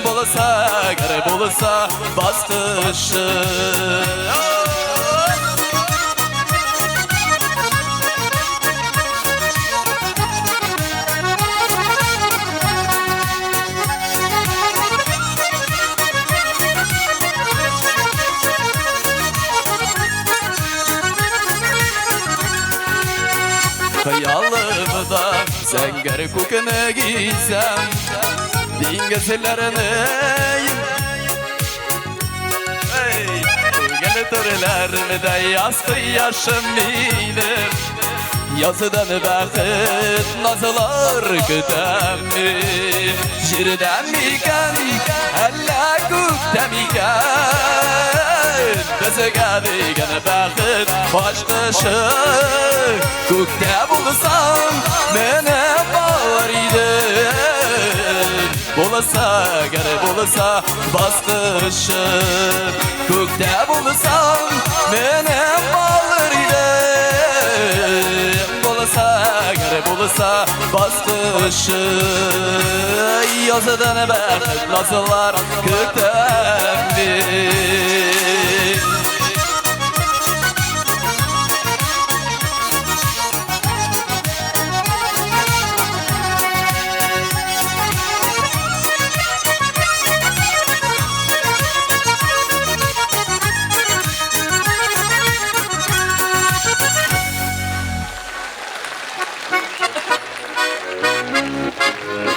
булса, әгәр булса баскычы. Хыялымда зәңгәр күкне гизәм, диңгезләрне Күңел түрләремдә яз кояшым минем, яздан бәхет назлар көтәм мин. Җирдә микән, әллә күктә микән, Безгә дигән бәхет ачкычы. Күктә булсаң, менеп алыр идем. Булса, әгәр булса баскычы. Күктә булсаң, менеп алыр идем. Булса, әгәр булса баскычы. Яздан бәхет назлар көтәм мин.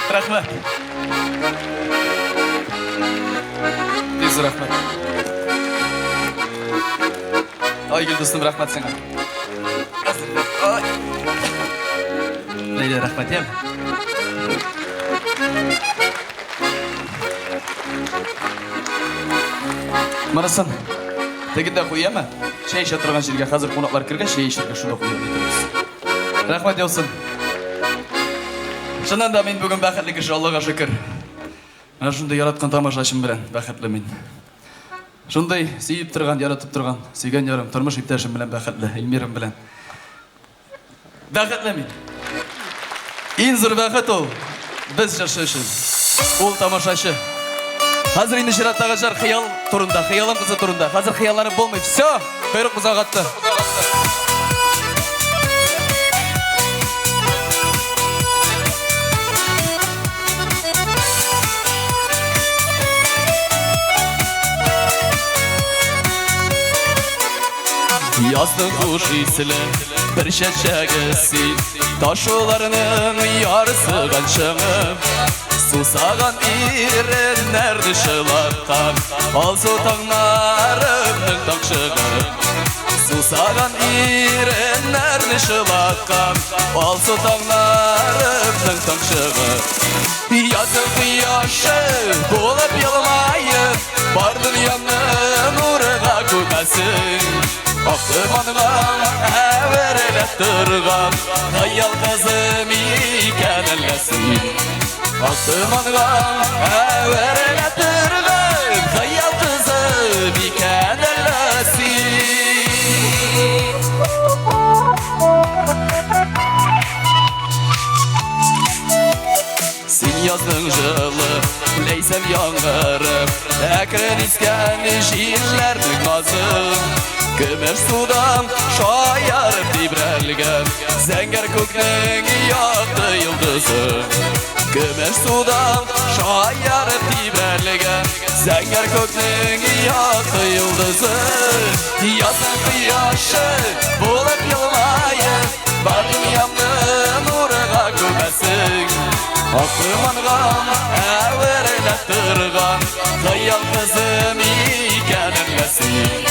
Рәхмәт. Бик зур рәхмәт. Айгөл дустым, рәхмәт сиңа. Ай. Ләйлә, рәхмәт, яме. Монысын тегендә куй, яме. Чәй эчә торган җиргә хәзер кунаклар кергәч, чәй эчәргә шунда куеп китербез. Рәхмәт яусын. Чыннан да мин бүген бәхетле кеше, Аллага шөкер. Менә шундый яраткан тамашачым белән бәхетле мин. Шундый сөеп торган, яратып торган, сөйгән ярым, тормыш иптәшем белән бәхетле, Эльмирам белән. Бәхетле мин. Иң зур бәхет ул без җырчы өчен. Ул тамашачы. Хәзер инде чираттагы җыр хыял турында, хыялым кызы турында. Хәзер хыялланып булмый. Все, койрык бозауга атты. Язның хуш исле бер чәчәге син, Ташуларның ярсыган чыңы, Сусаган иреннәрне чылаткан Алсу таңнарымның таңчыгы. Сусаган иреннәрне чылаткан Алсу таңнарымның таңчыгы. Язның кояшы булып елмаеп, Бар дөньямны нурга күмәсең. Ак томанга әверелә торган Хыял кызы микән әллә син? Ак томанга әверелә торган Хыял кызы микән әллә син? Син язның җылы, ләйсән яңгыры, Әкрен искән җилләрнең назы. Көмеш судан шаярып тибрәлгән Зәңгәр күкнең якты йолдызы. Көмеш судан шаярып тибрәлгән Зәңгәр күкнең якты йолдызы. Язның кояшы булып елмаеп, Бар дөньямны нурга күмәсең. Ак томанга әверелә торган Хыял кызы микән әллә син?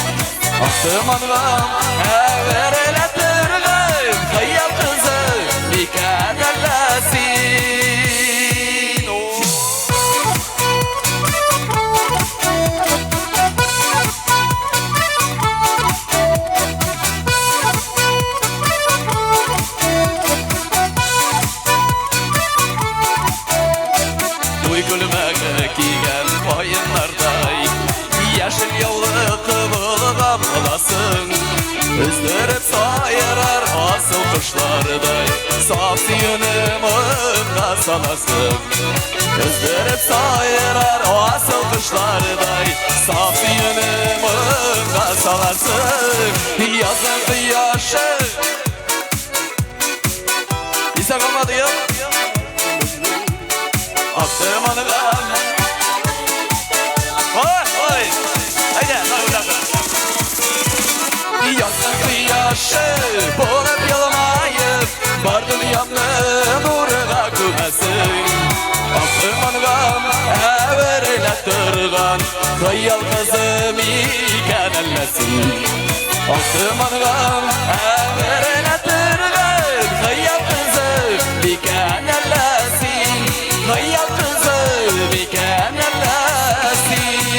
Ак томанга әверелә торган Хыял кызы микән әллә син? Туй күлмәге кигән каеннардай, Яшел яулык булган буласың. Өздереп сайрар асыл кошлардай, Саф сөюне моңга саласың. Өздереп сайрар асыл кошлардай, Саф сөюне моңга саласың. Язның кояшы Исә калмады, юк. Ак томанга. Ой, ой. Әйдә, тагын, тагын. Язның кояшы булып елмаеп, Бар дөньямны нурга күмәсең. Ак томанга әверелә торган Хыял кызы микән әллә син? Ак томанга әверелә торган Хыял кызы микән әллә син? Хыял кызы микән әллә син?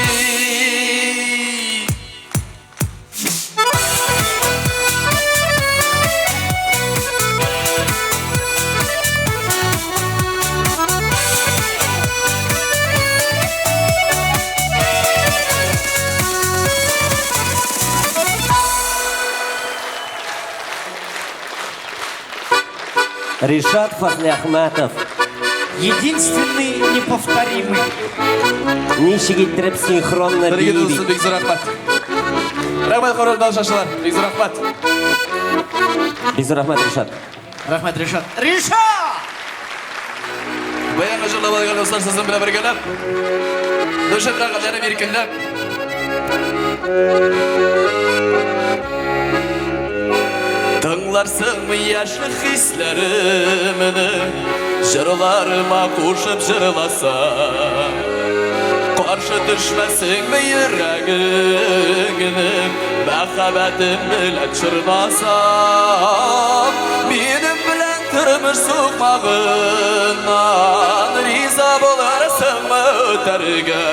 Ришат Фазлиәхмәтов. Единственный неповторимый. Ничек иттереп синхронно Дорогие бии дуслар, бит. бик зур рәхмәт. Рәхмәт, хөрмәтле тамашачылар, бик зур рәхмәт. Бик зур рәхмәт, Ришат. Рәхмәт, Ришат. Ришат! Баянга җырлап алган дуслар сезнең белән бергәләп. Душев рәхәтләнеп иркенләп. Тыңларсыңмы яшьлек хисләремне, җырларыма кушып җырласам. Каршы төшмәсеңме йөрәгеңнең, мәхәббәтем белән чорнасам. Минем белән тормыш сукмагыннан риза булырсыңмы үтәргә?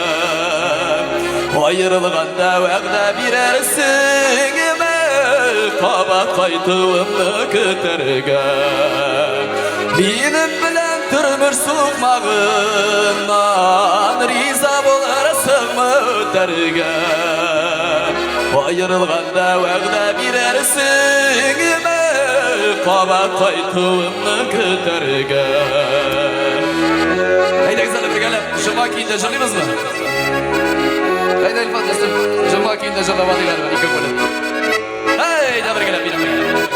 Аерылганда вәгъдә бирәрсеңме, кабат кайтуымны көтәргә? Минем белән тормыш сукмагыннан риза булырсыңмы үтәргә? Аерылганда вәгъдә бирәрсеңме, кабат кайтуымны көтәргә? Әйдәгез әле бергәләп, җомга көендә җырлыйбызмы? Әйдә, Илфат дустым, җомга көендә җырлап алыйк әле ике бүлеп. Әйдә бергәләп, минем бергәләп.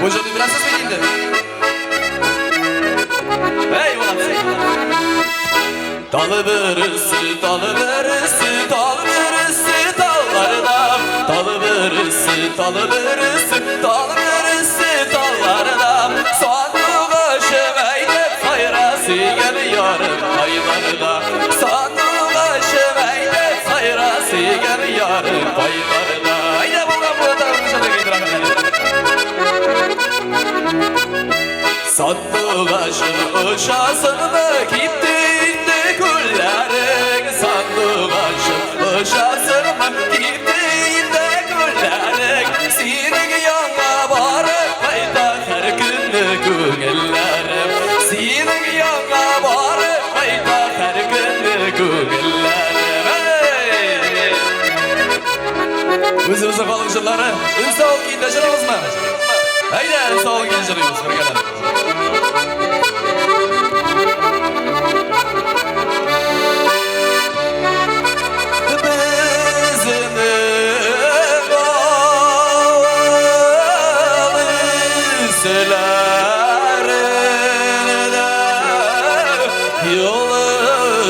Бу җырны беләсез бит инде. Әй, молодцы! Талы бөресе, талы бөресе, талы бөресе, талларда. Талы бөресе, талы бөресе, талы бөресе, талларда. Сандугачым әйдәп сайра сөйгән ярым кайларда. Сандугачым әйдәп сайра сөйгән ярым кайларда. Әйдә булган булган Сандугачым очасыңмы, кипте инде күлләрең. Сандугачым очасыңмы, кипте инде күлләрең. Синең янга барып кайта һәр көнне күңелләрем. Синең янга барып кайта һәр көнне күңелләрем. Эй! Үзебезнең халык җырлары. Үнсал көендә җырлабызмы? Әйдә, үнсал көендә җырлыйбыз бергәләп. Безнең авыл өсләрендә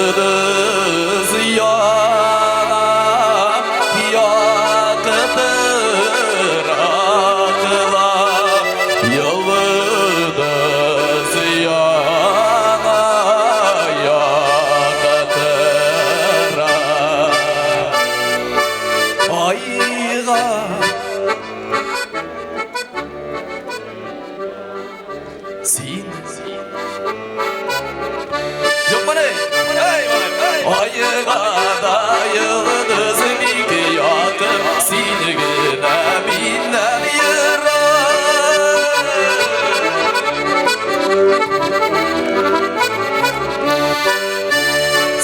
йолдыз яна, яктырак ла, йолдыз яна, яктырак. Айга син Юкмыни? Эй, Айга да йолдыз бик якын, син генә миннән ерак.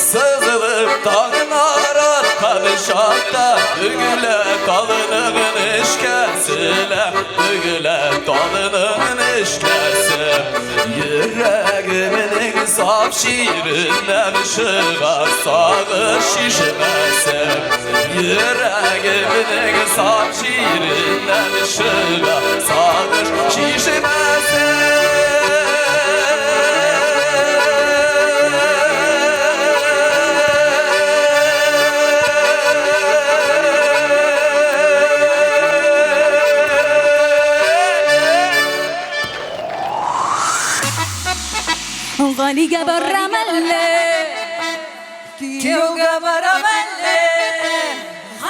Сызылып таңнар аткан чакта, Бөгелә талының нечкәсе лә, Бөгелә талының нечкәсе. Йөрәгемнең саф җиреннән чыга сагыш чишмәсе. Йөрәгемнең саф җиреннән чыга сагыш чишмәсе. Галигә барам әллә, кияүгә барам әллә.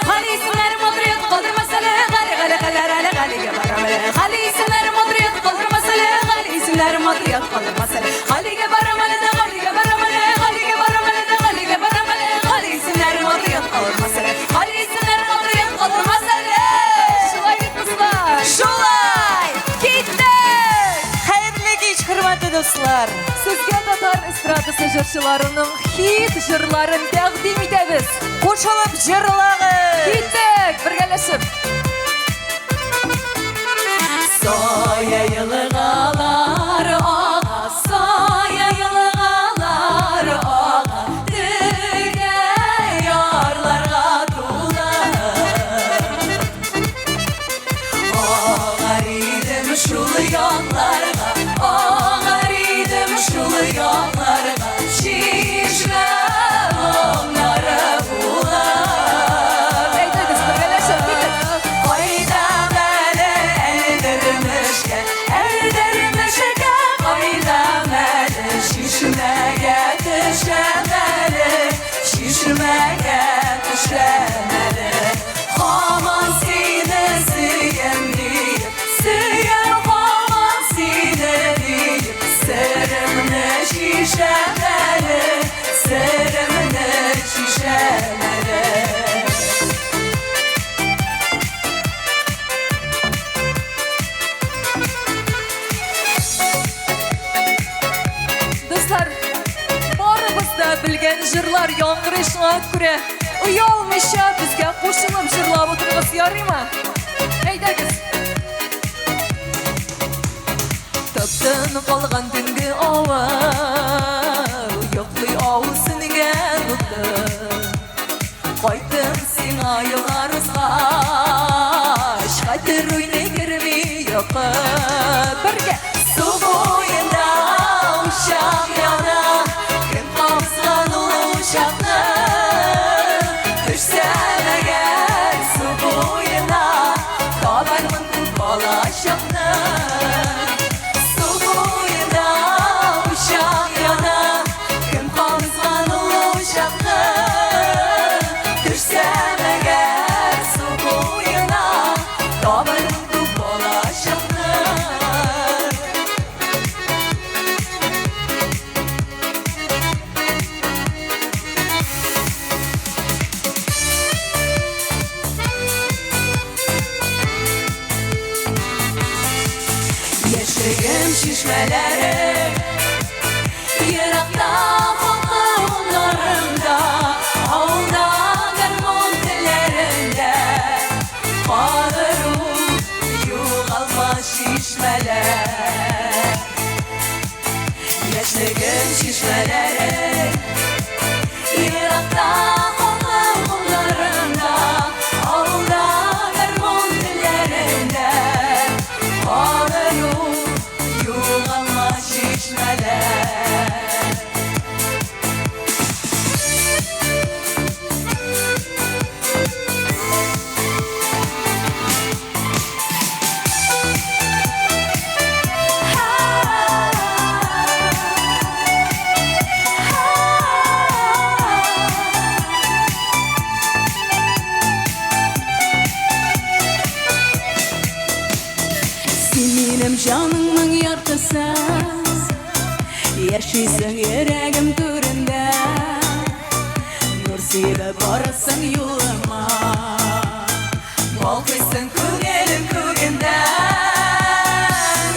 Гали исемнәре матур калдырмас әле, Гали, Гали, Гали, Гали, Галигә барам әле. Гали исемнәре матур калдырмас әле, Гали исемнәре матур калдырмас әле. Галигә барам әле дә, Галигә барам әле, Галигә барам әле дә, Галигә барам әле. Гали исемнәре матур калдырмас әле. Гали исемнәре матур калдырмас әле. Шулай бит, дуслар? Шулай! Киттек! Хәерле кич, хөрмәтле дуслар! Сезгә татар эстрадасы җырчыларының хит җырларын тәкъдим итәбез. Кушылып җырлагыз! Киттек, бергәләшеп. Сая елгалар ага, сая елгалар ага, Текә ярларга тулы. Агар идем шул якларга, агар идем шул якларга, Чишмә моңнары булып. Әйдәгез, бергәләшеп китик. Кайтам әле Әлдермешкә, Әлдермешкә кайтам әле, Чишмәгә төшәм әле, чишмәгә төшәм әле. Һаман сине сөям диеп, сөям һаман сине диеп, Серемне чишәм әле, серемне чишәм әле. Дуслар, барыбыз да белгән җырлар яңгырый шуңа күрә оялмыйча безгә кушылып җырлап утырыгыз, ярыймы? Әйдәгез. Тып-тын калган төнге авыл, йоклый авыл сүнгән уты. Кайттым сиңа еллар узгач, хәтер уйный керми йокы. Бергә! Су буенда учак яна, кем кабызган ул учакны? Төшсәм әгәр су буена, табармын күп балачакны. Су буенда учак яна, кем кабызган ул учакны? Төшсәм әгәр су буена, табармын күп балачакны. Яшьлегем чишмәләре еракта халкым моңнарында, авылда гармун телләрендә калыр ул югалмас чишмәләр. Яшьлегем чишмәләре еракта халкым моңнарында, авылда гармун телләрендә калыр ул югалмас чишмәләр. Син минем җанымның яртысы, Яшисең йөрәгем түрендә, Нур сибеп барасың юлыма, Балкыйсың күңелем күгендә.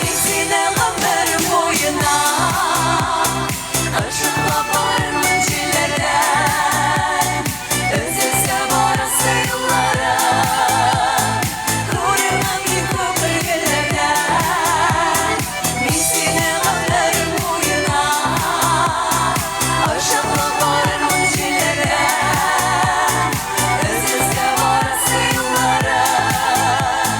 Мин сине гомерем буена Ышыклап барырмын җилләрдән. Өзелсә барасы юлларым, Күрермен мин күпер гөлләрдән. Мин сине гомерем буена Ышыклап барырмын җилләрдән. Өзелсә барасы юлларым,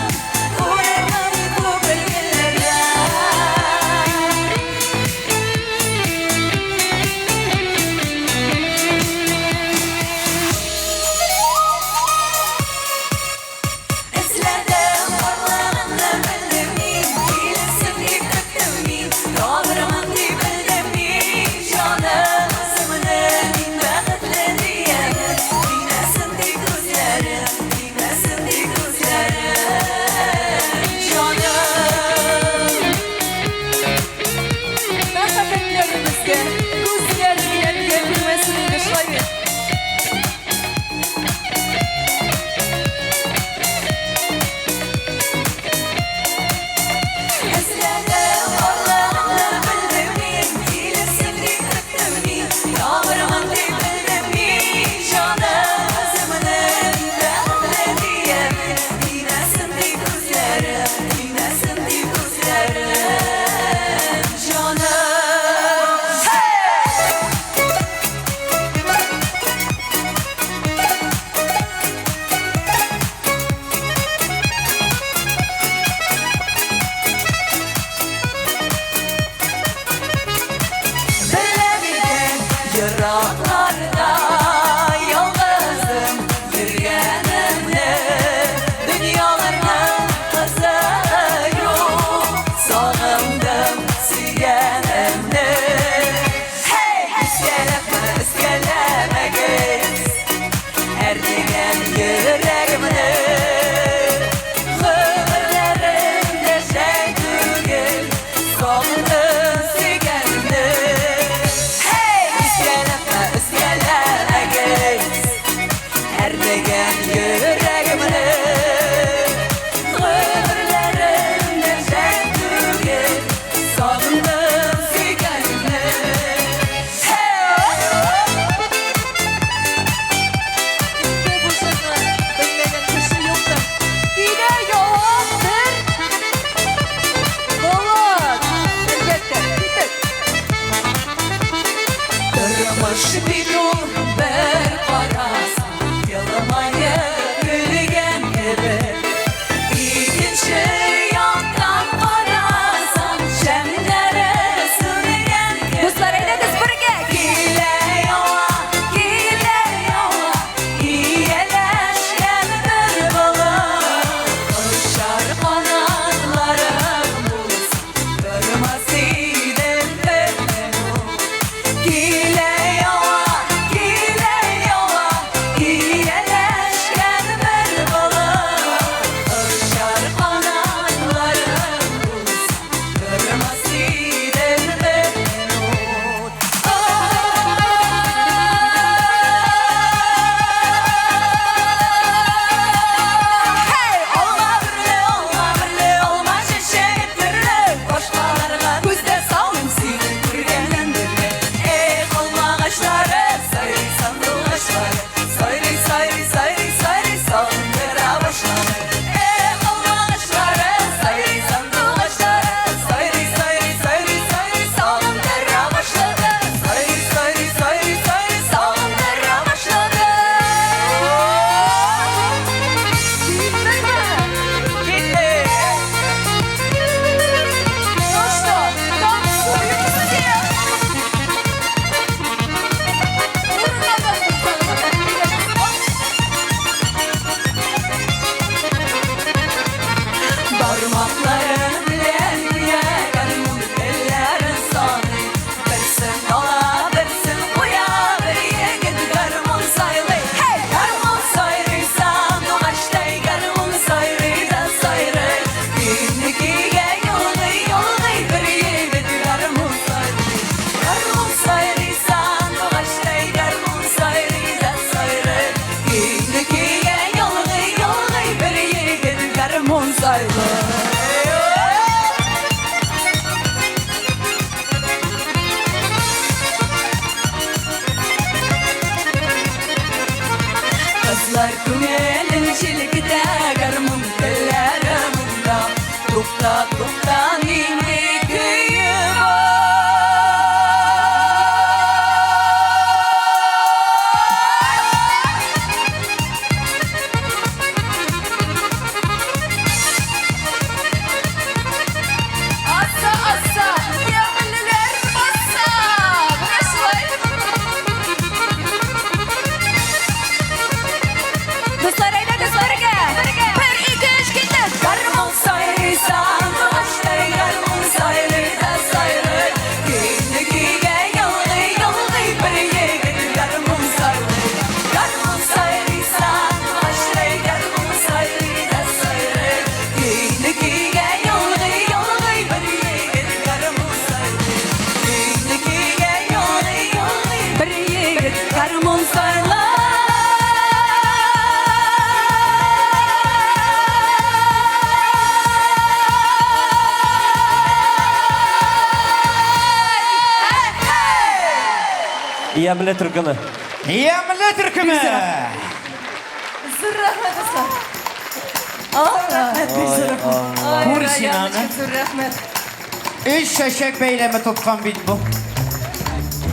Еракларда ялгызым йөргәнемне, Дөньяларның кызыгы юк, Сагындым сөйгәнемне. Һей! Өзгәләпме, өзгәләмәгез, Әрнегән йөрәгемне. Гомерләрем дә жәл түгел, Сагындым сөйгәнемне. Һей! Өзгәләпме, өзгәләмәгез, Әрнегән йөрәгемне. Гомерләрем дә жәл түгел, Сагындым сөйгәнемне. Инде бу җырны белмәгән кеше юктыр. Килә яңа бер болыт. Әлбәттә, китек. Тормыш бит ул бер карасаң, елмаеп көлгән кебек. Икенче яктан карасаң, шәмнәре сүнгән кебек. Дуслар, әйдәгез бергә. Килә яңа, килә яңа, ияләшкән бер болыт. Очар канатларым булса, тормас идем бер минут. Килә яңа, килә яңа, ияләшкән бер болыт. Очар канатларым булса, тормас идем бер минут. Һей! Алма берле, алма берле, алма чәчәге төрле. Башкаларга күз дә салмыйм сине күргәннән бирле. Эх, алмагачлары, сайрый сандугачлары, сайрый, сайрый, сайрый, сайрый, сагындыра башлады. Эх, алмагачлары, сайрый сандугачлары, сайрый, сайрый, сайрый, сайрый, сагындыра башлады. Сайрый, сайрый, сайрый, сайрый, сагындыра башлады. Киттеңме? Ну что, танцуем все? Урыннардан тукталып, Бармаклары белән гүя гармун телләрен саный. Берсен ала, берсен куя, бер егет гармун сайлый. Һей! Гармун сайрый сандугачтай, гармун сайрый да сайрый. Көйне көйгә ялгый, ялгый, бер егет гармун сайлый. Гармун сайрый сандугачтай, гармун сайрый да сайрый. Көйне көйгә ялгый, ялгый, бер егет гармун сайлый. Кызлар күңелен җилкетә, гармун телләре монда. Тукта, тукта, нинди көе бар? Аса, аса, ямьлеләр баса. Менә шулай. Дуслар, әйдәгез бергә. Бер, ике, өч, киттек. Гармун сайрый сандугачтай, гармун сайрый да сайрый. Көйне көйгә ялгый, ялгый, бер егет гармун сайлый. Гармун сайрый сандугачтай, гармун сайрый да сайрый. Көйне көйгә ялгый, ялгый, бер егет гармун сайлый. Көйне көйгә ялгый, ялгый, бер егет гармун сайлый. Ямьле төркеме. Ямьле төркеме! Зур рәхмәт, дуслар. Рәхмәт, бик зур рәхмәт. Ай, Күр син аны. Раяночка, зур рәхмәт. Өч чәчәк бәйләме тоткан бит бу.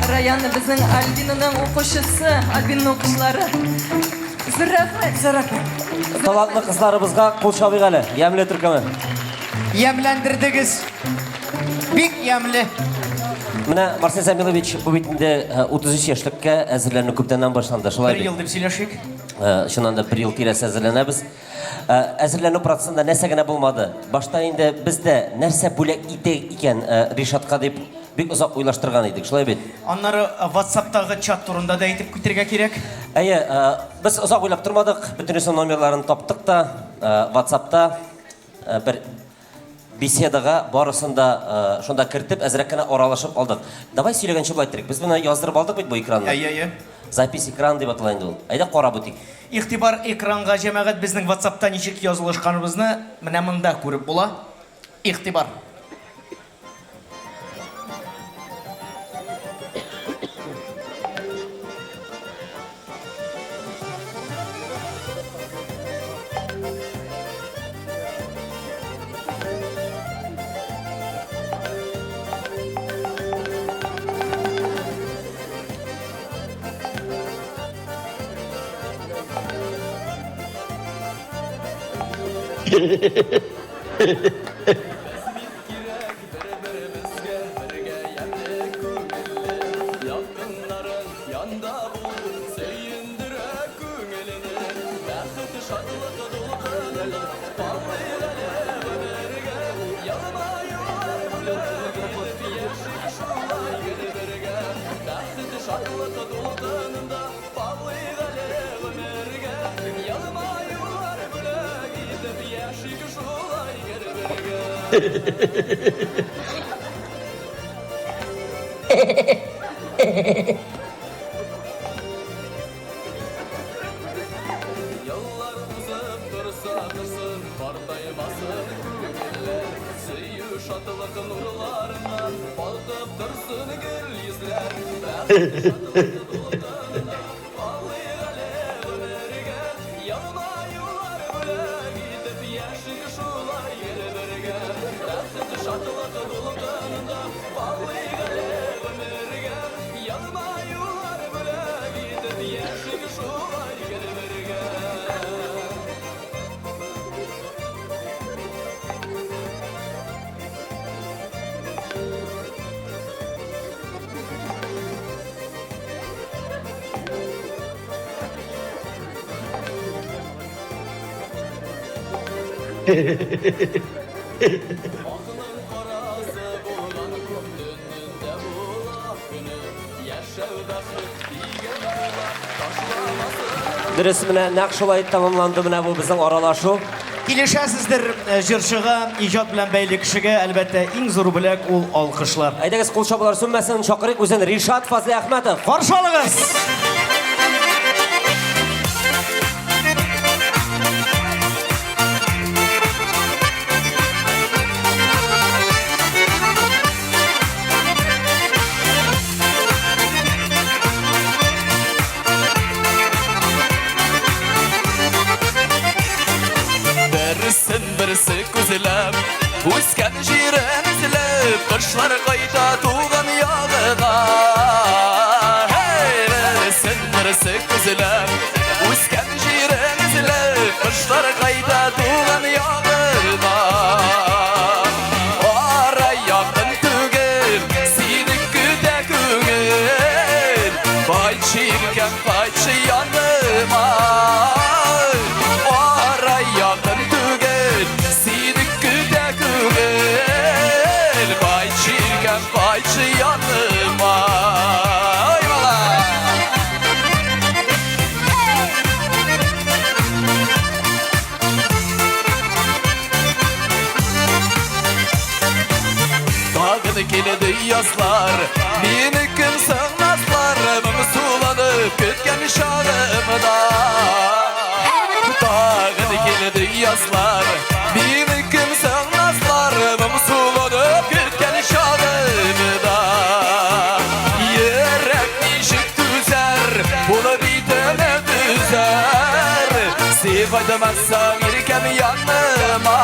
Раяна безнең Альбинаның укучысы, Альбинаның укучылары. Зур рәхмәт, зур рәхмәт. Талантлы кызларыбызга кул чабыйк әле. Ямьле төркеме. Ямьләндердегез. Бик ямьле. Менә, Марсель Замилович, бу бит инде 33 яшьлеккә әзерләнү күптәннән башланды, шулай Бер бит? ел дип сөйләшик. Чыннан да бер ел тирәсе әзерләнәбез. Әзерләнү процессында нәрсә генә булмады. Башта инде без дә нәрсә бүләк итик икән Ришатка дип бик озак уйлаштырган идек, шулай бит? Аннары WhatsApp-тагы чат турында да әйтеп китәргә кирәк. Әйе, без озак уйлап тормадык, бөтенесенең номерларын таптык та, WhatsApp-та бер беседага барысын да шунда кертеп, әзрәк кенә аралашып алдык. Давай сөйләгәнче болай иттерик. Без моны яздырып алдык бит бу экранны. Әйе, әйе. Запись экран дип атала инде ул. Әйдә карап үтик. Игътибар экранга, җәмәгать, безнең WhatsApp-та ничек язылышканыбызны менә монда күреп була. Игътибар. Дөрес, менә нәкъ шулай тәмамланды менә бу безнең аралашу. Килешәсездер, җырчыга, иҗат белән бәйле кешегә, әлбәттә, иң зур бүләк ул алкышлар. Әйдәгез, кул чабулар сүнмәсен, чакырыйк үзен Ришат Фазлыәхмәтов. Каршы алыгыз! Берсен берсе күзләп, үскән җирен эзләп, кошлар кайта туган ягына. Һәй, берсен берсе күзләп, үскән җирен эзләп, кошлар кайта туган ягына. Ара якын түгел, сине көтә күңел. Кайтчы иркәм, кайтчы яныма. Ара якын түгел, сине көтә күңел. Кайтчы иркәм, кайтчы яныма. Ой, малай! Тагын килде язлар, мине кем соң назлар, моңсуланып көткән чагымда. Тагын килде язлар, мине кем соң назлар, моңсуланып көткән чагымда. Йөрәк ничек түзәр, булып итеме түзәр, син кайтмасаң иркәм яныма.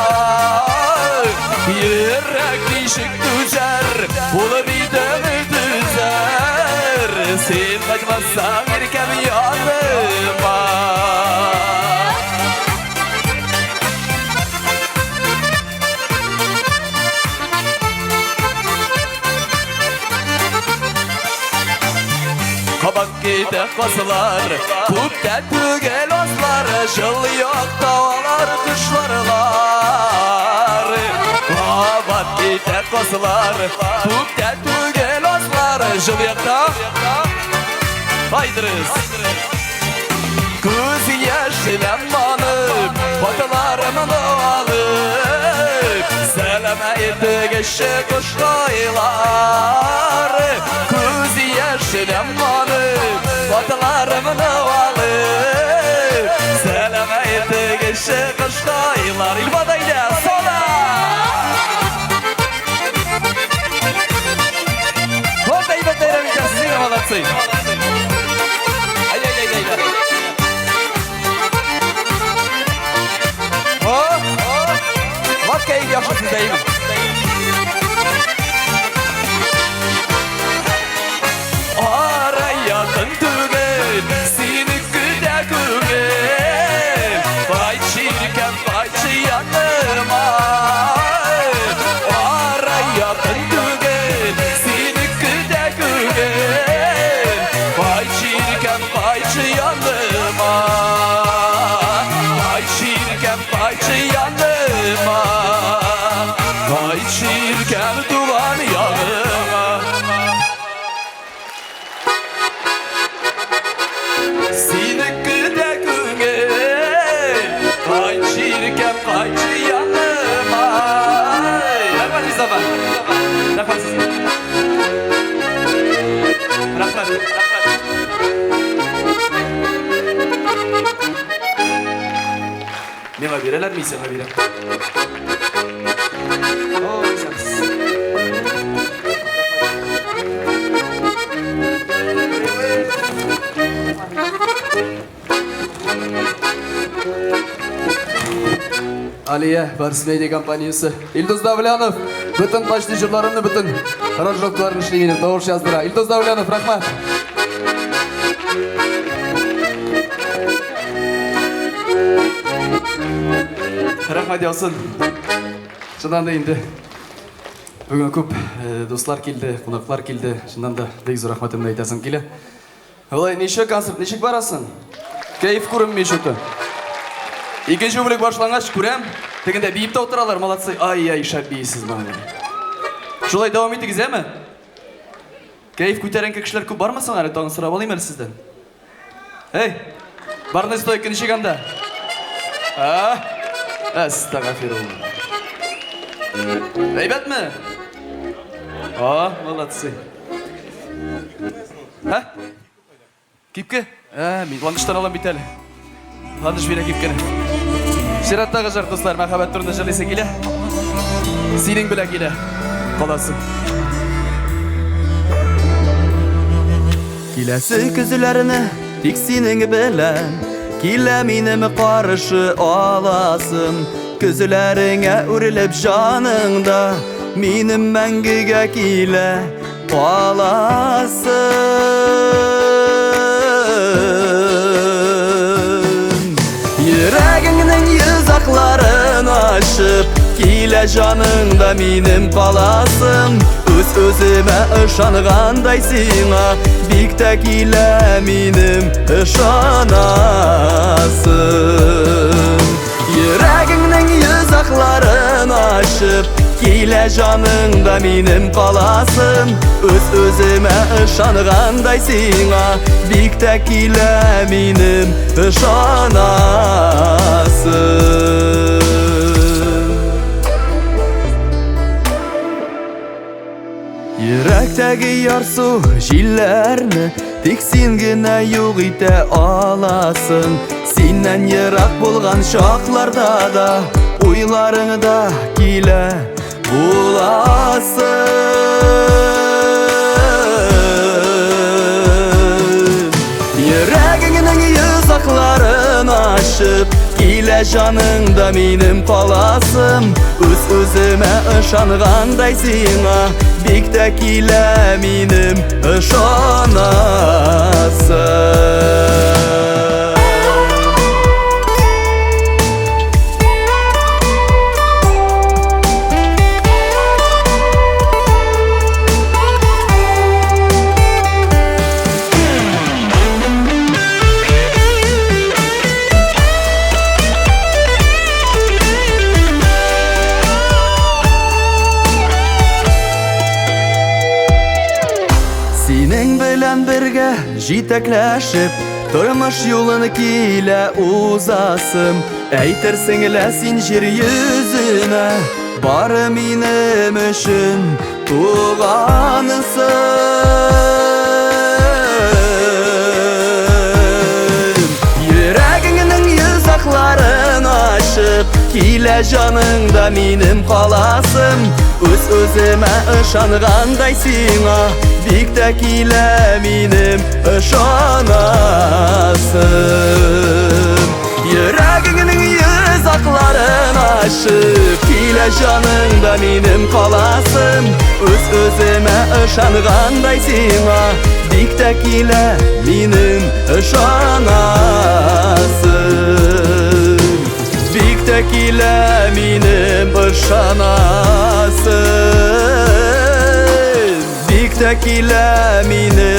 Йөрәк ничек түзәр, булып итеме түзәр, син кайтмасаң иркәм яныма. китә казлар, күптә түгел азлар, җылы якта алар кышларлар. Кабат китә казлар, күптә түгел азлар, җылы якта. Айдырыз. Күз яшенә манып, Хатларымны алып, Сәлам әйтегезче кошкайлар. Күз яшенә манып, Хатларымны алып, Сәлам әйтегезче кошкайлар. Илбат әйдә, сала! Вот әйбәт бәйрәм итәсез, молодцы. Ай-яй-яй-яй. О, вот кәеф яхшы сездә, әйме? Ара якын түгел, сине көтә күңел. Кайтчы, иркәм, кайтчы яныма. Ара якын түгел, сине көтә күңел. Кайтчы, иркәм, кайтчы яныма. Кайтчы, иркәм, кайтчы яныма. Кайтчы, иркәм, туган ягыма. Сине көтә күңел, кайтчы, иркәм, кайтчы яныма. Рәхмәт, Лиза апа. Рәхмәт сезгә. Рәхмәт, рәхмәт. Миңа бирәләр, мин сиңа бирәм. О, исәнсез. Алия, Барс Медиа компаниясе. Илдус Давлянов, бөтен почти җырларымны, бөтен аранжировкаларны эшли минем, тавыш яздыра. Илдус Давлянов, рәхмәт. Рәхмәт яусын. Чыннан да инде бүген күп дуслар килде, кунаклар килде. Чыннан да бик зур рәхмәтемне әйтәсем килә. Алай, ничек концерт, ничек барасың? Кәеф күренми что-то. Икенче бүлек башлангач күрәм, тегендә биеп тә утыралар, молодцы. Ай-яй, шәп биисез, малай. Шулай дәвам итегез, әме? Кәеф күтәренке кешеләр күп бармы соң әле? Тагын сорап алыйм әле сездән. Эй, барный стойка ничек анда? А? Әстәгафирулла. Әйбәтме? А, молодцы. Ә? Кипке? Ә, мин Ландыштан алам бит әле. Ландыш бирә кипкене. Чираттагы җыр, дуслар, мәхәббәт турында җырлыйсы килә. Синең белән килә. Каласың. Киләсе көзләрне тик синең белән килә минем каршы аласым. Көзләреңә үрелеп җаныңда минем мәңгегә килә каласым. Йөрәгеңнең йозакларын ачып килә җаныңда минем каласым. Үз-үземә ышангандай сиңа бик тә килә минем ышанасым. Йөрәгеңнең йозакларын ачып килә җаныңда минем каласым. Үз-үземә ышангандай сиңа бик тә килә минем ышанасым. Йөрәктәге ярсу җилләрне тик син генә юк итә аласың. Синнән ерак булган чакларда да уйларыңда килә буласың. Йөрәгеңнең йозакларын ачып килә җаныңда минем каласым. Үз-үземә ышангандай сиңа бик тә килә минем ышанасым. җитәкләшеп, тормыш юлын килә узасым. Әйтерсең лә син җир йөзенә бары минем өчен тугансың. Йөрәгеңнең йозакларын ачып, килә җаныңда минем каласым. Үз-үземә ышангандай сиңа, бик тә килә минем ышанасым. Йөрәгеңнең йозакларын ачып, килә җаныңда минем каласым. Үз-үземә ышангандай сиңа, бик тә килә минем ышанасым. Бик тә килә минем ышанасым. Бик тә килә минем.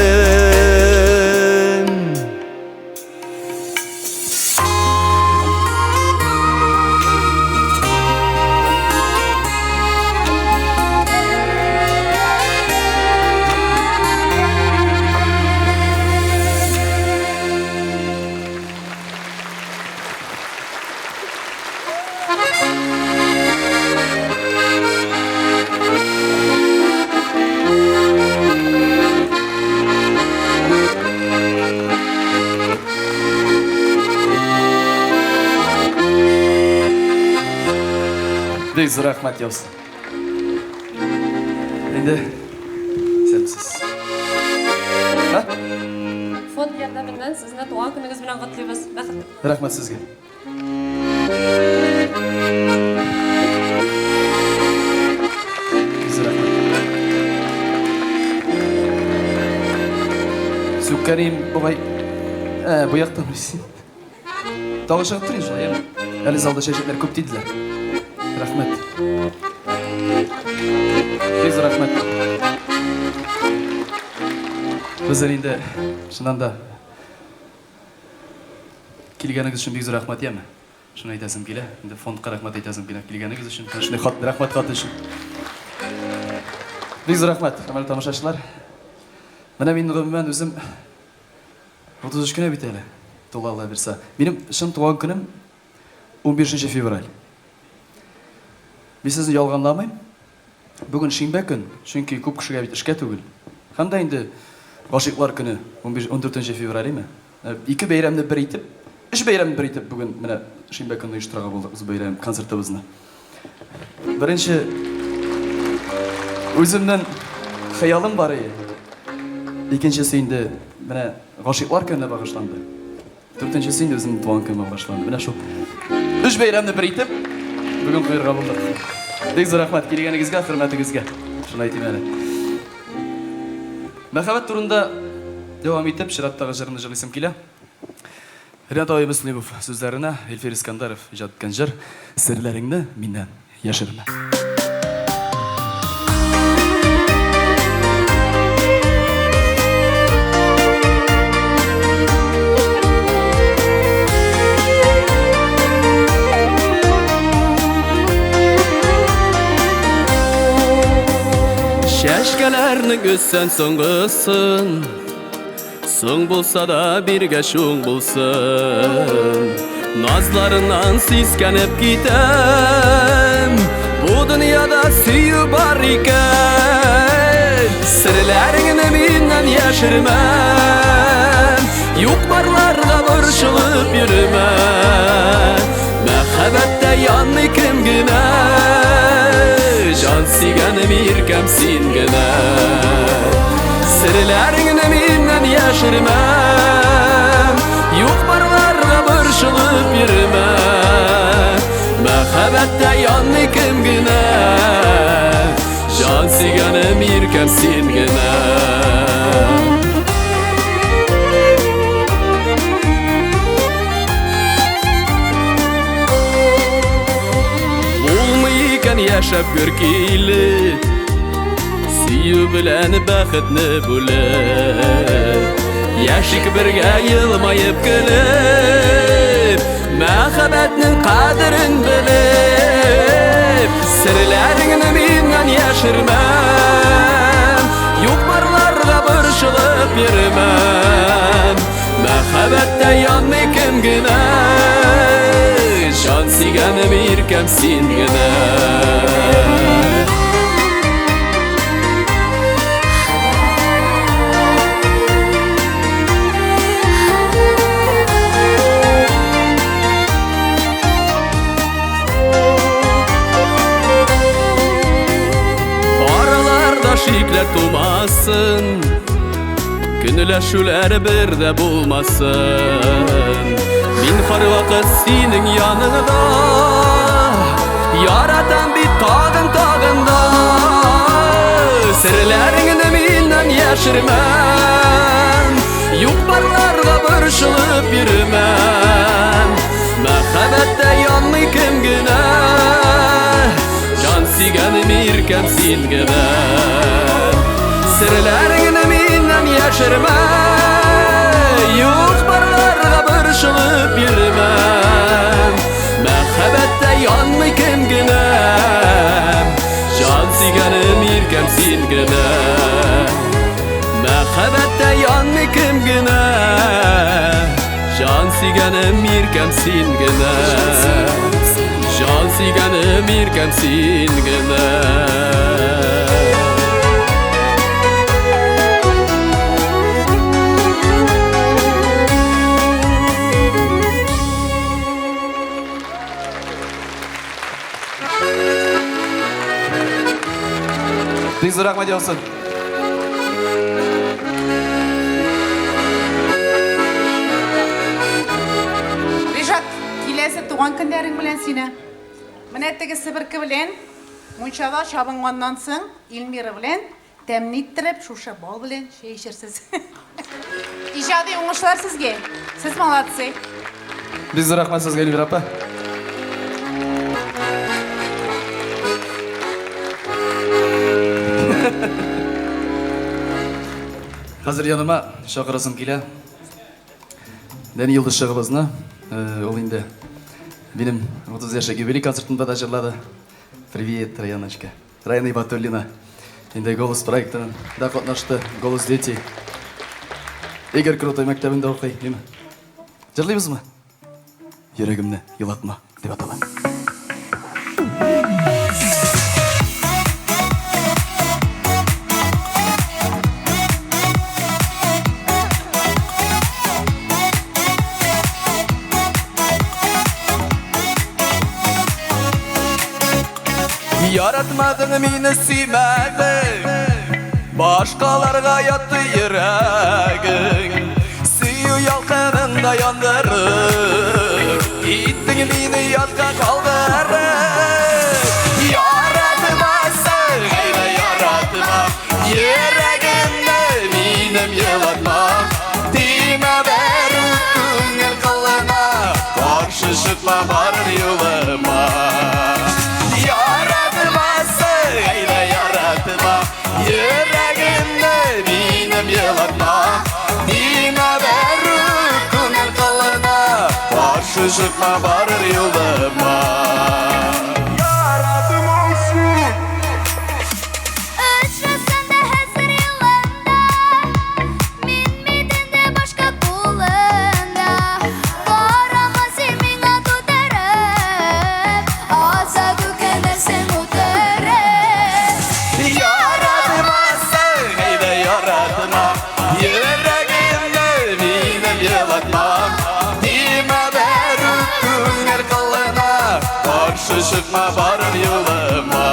Бик зур рәхмәт яусын. Инде исәнмесез. Ха? Фонд ярдәменнән сезне туган көнегез белән котлыйбыз. Бәхетле Рәхмәт сезгә. Бик зур рәхмәт. Сүккәнем бугай. Ә, бу яктан син. Тагы чыгып торыйм шулай, яме? Әле залда чәчәкләр күп диделәр. Рәхмәт. Бик зур рәхмәт. Бездән инде чыннан да килгәнегез өчен бик зур рәхмәт, яме? Шуны әйтәсем килә. Инде фондка рәхмәт әйтәсем килә килгәнегез өчен. Шундый хат, рәхмәт хаты өчен. Бик зур рәхмәт, хөрмәтле тамашачылар. Менә мин гомумән үзем 33 кенә бит әле. Тула Алла бирсә. Минем чын туган көнем 15 февраль. Мин сезне ялганламыйм. Бүген шимбә көн, чөнки күп кешегә бит эшкә түгел. Һәм дә инде гашыйклар көне 15 14 февраль име? Ике бәйрәмне бер итеп, өч бәйрәмне бер итеп бүген менә шимбә көнне оештырырга булдык без бәйрәм концертыбызны. Беренче үземнең хыялым бар иде. Икенчесе инде менә гашыйклар көненә багышланды. Дүртенчесе инде үземнең туган көнемә багышланды. Менә шул өч бәйрәмне бер итеп бүген куярга булдык. Бик зур рәхмәт килгәнегезгә, хөрмәтегезгә. Шуны әйтим әле. Мәхәббәт турында дәвам итеп, чираттагы җырны җырлыйсым килә. Ренат абый Мөслимов сүзләренә Илфир Искәндәров иҗат иткән җыр Серләреңне миннән яшермә. Чәчкәләрнең өстән соңгысын, Соң булса да биргәч уң булсын. Назларыннан сискәнеп китәм, Бу дөньяда сөю бар икән. Серләреңне миннән яшермә, Юк-барларга борчылып йөрмә. Мәхәббәттә янмый кем генә, Җан сөйгәнем иркәм син генә. Серләреңне миннән яшермә, Юк-барларга борчылып йөрмә. Мәхәббәттә янмый кем генә, Җан сөйгәнем иркәм син генә. Булмый икән яшәп гөр килеп, Сөю белән бәхетне бүлеп, Яшик бергә елмаеп көлеп, Мәхәббәтнең кадерен белеп, Серләреңне миннән яшермә, Юк-барларга борчылып йөрмә. иркәм син генә. Араларда шикләр тумасын, Көнләшүләр бер дә булмасын. Мин һәрвакыт синең яныңда, Яратам бит тагын тагын да. Серләреңне миннән яшермәм, Юк барларга борчылып йөрмәм. Мәхәббәттә янмый кем генә, Җан сөйгәнем иркәм син генә. Серләреңне миннән яшермә, Юк барларга борчылып йөрмәм. Мәхәббәттә янмый кем генә, Җан сөйгәнем иркәм син генә. Мәхәббәттә янмый кем генә, Җан сөйгәнем иркәм син генә. Җан сөйгәнем иркәм син генә. Бик зур рәхмәт яусын. Ришат, киләсе туган көннәрең белән сине. Менә теге себерке белән мунчада чабынганнан соң Эльмира белән тәмле иттереп шушы бал белән чәй эчәрсез. Иҗади уңышлар сезгә. Сез молодцы. Бик зур рәхмәт сезгә, Эльмира апа. Хәзер яныма чакырасым килә. Дәни Йолдызчыгыбызны, ул инде минем 30 яшьлек юбилей концертында да җырлады. Привет, Раяночка. Раяна Ибатуллина. Инде Голос проектында да катнашты, Голос дети. Игорь Крутой мәктәбендә укый, димме? Җырлыйбызмы? Йөрәгемне елатма дип атала. Яратмадың мине, сөймәдең, Башкаларга ятты йөрәгең. Сөю ялкынында яндырып, Киттең мине ятка калдырып. Яратмасың, әйдә яратма, Йөрәгемне минем елатма. Тимә бәрүк күңел кылына, Каршы чыкма барыр юлыма. Яратмасың, әйдә яратма, Йөрәгемне минем елатма. Тимә бәрүк күңел кылына, Каршы чыкма барыр юлыма. Яратмасың. Очрасам да хәзер юлымда, Мин бит инде башка кулында. Карама син миңа тутырып, Азак үкенерсең утырып. Яратмасың, әйдә яратма, Йөрәгемне минем елатма. Тимә бәрүк күңел кылына, Каршы чыкма барыр юлыма.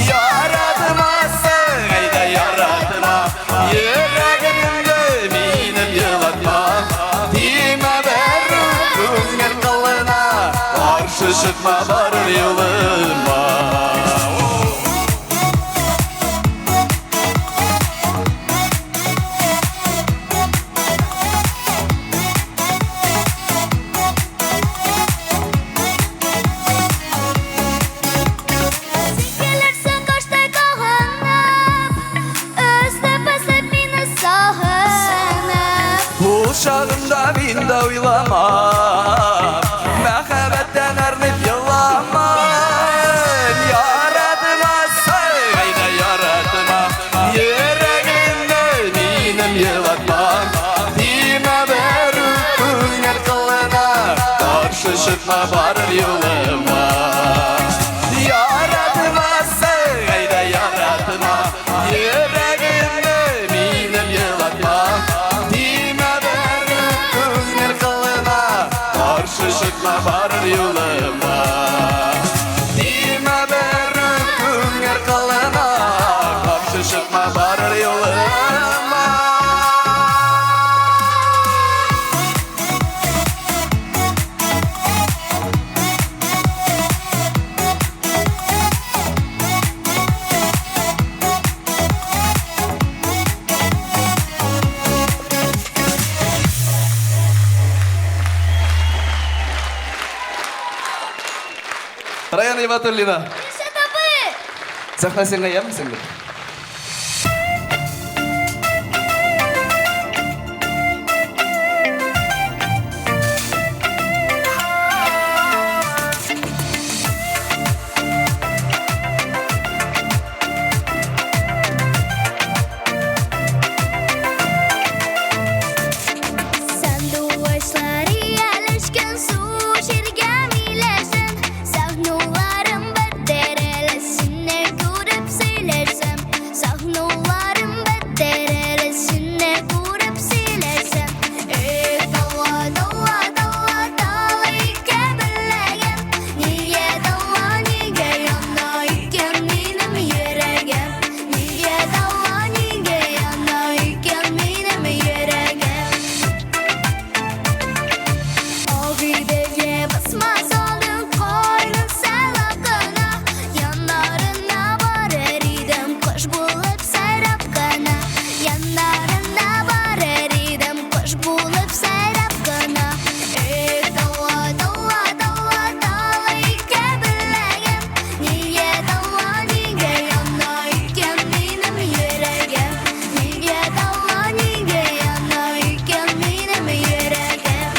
Яратмасың, әйдә яратма, Йөрәгемне минем елатма. Тимә бәрүк күңел кылына, Каршы чыкма барыр юлыма. Син килерсең коштай кагынып, Өзләп өзләп мине сагынып. Ул чагында мин дә уйламам, Мәхәббәттән әрнеп еламам. Яратмасаң, әйдә яратма, Йөрәгемне минем елатма. Тимә бәрүк күңел кылына, Каршы чыкма барыр юлыма. Каршы чыкма барыр юлыма. Тимә берүк күңел кылына, Каршы чыкма барыр юлыма. Раяна Ибатуллина. Ришат абый! Сәхнә сиңа яме сеңлем? Сандугачлар ияләшкән су җиргә миләшен, Сагынуларым бетер әле сине күреп сөйләшсәм. Сагынуларым бетер әле сине күреп сөйләшсәм. Эх, дала, дала, дала, дала икә беләгем, Нигә дала, нигә яна икән минем йөрәгем? Нигә дала, нигә яна икән минем йөрәгем? Агыйделгә басма салдың кайның сайлап кына, Яннарына барыр идем кош булып сайрап кына. Яннарына барыр идем кош булып сайрап кына. Эх, дала, дала, дала, дала икә беләгем, Нигә дала, нигә яна икән минем йөрәгем? Нигә дала, нигә яна икән минем йөрәгем?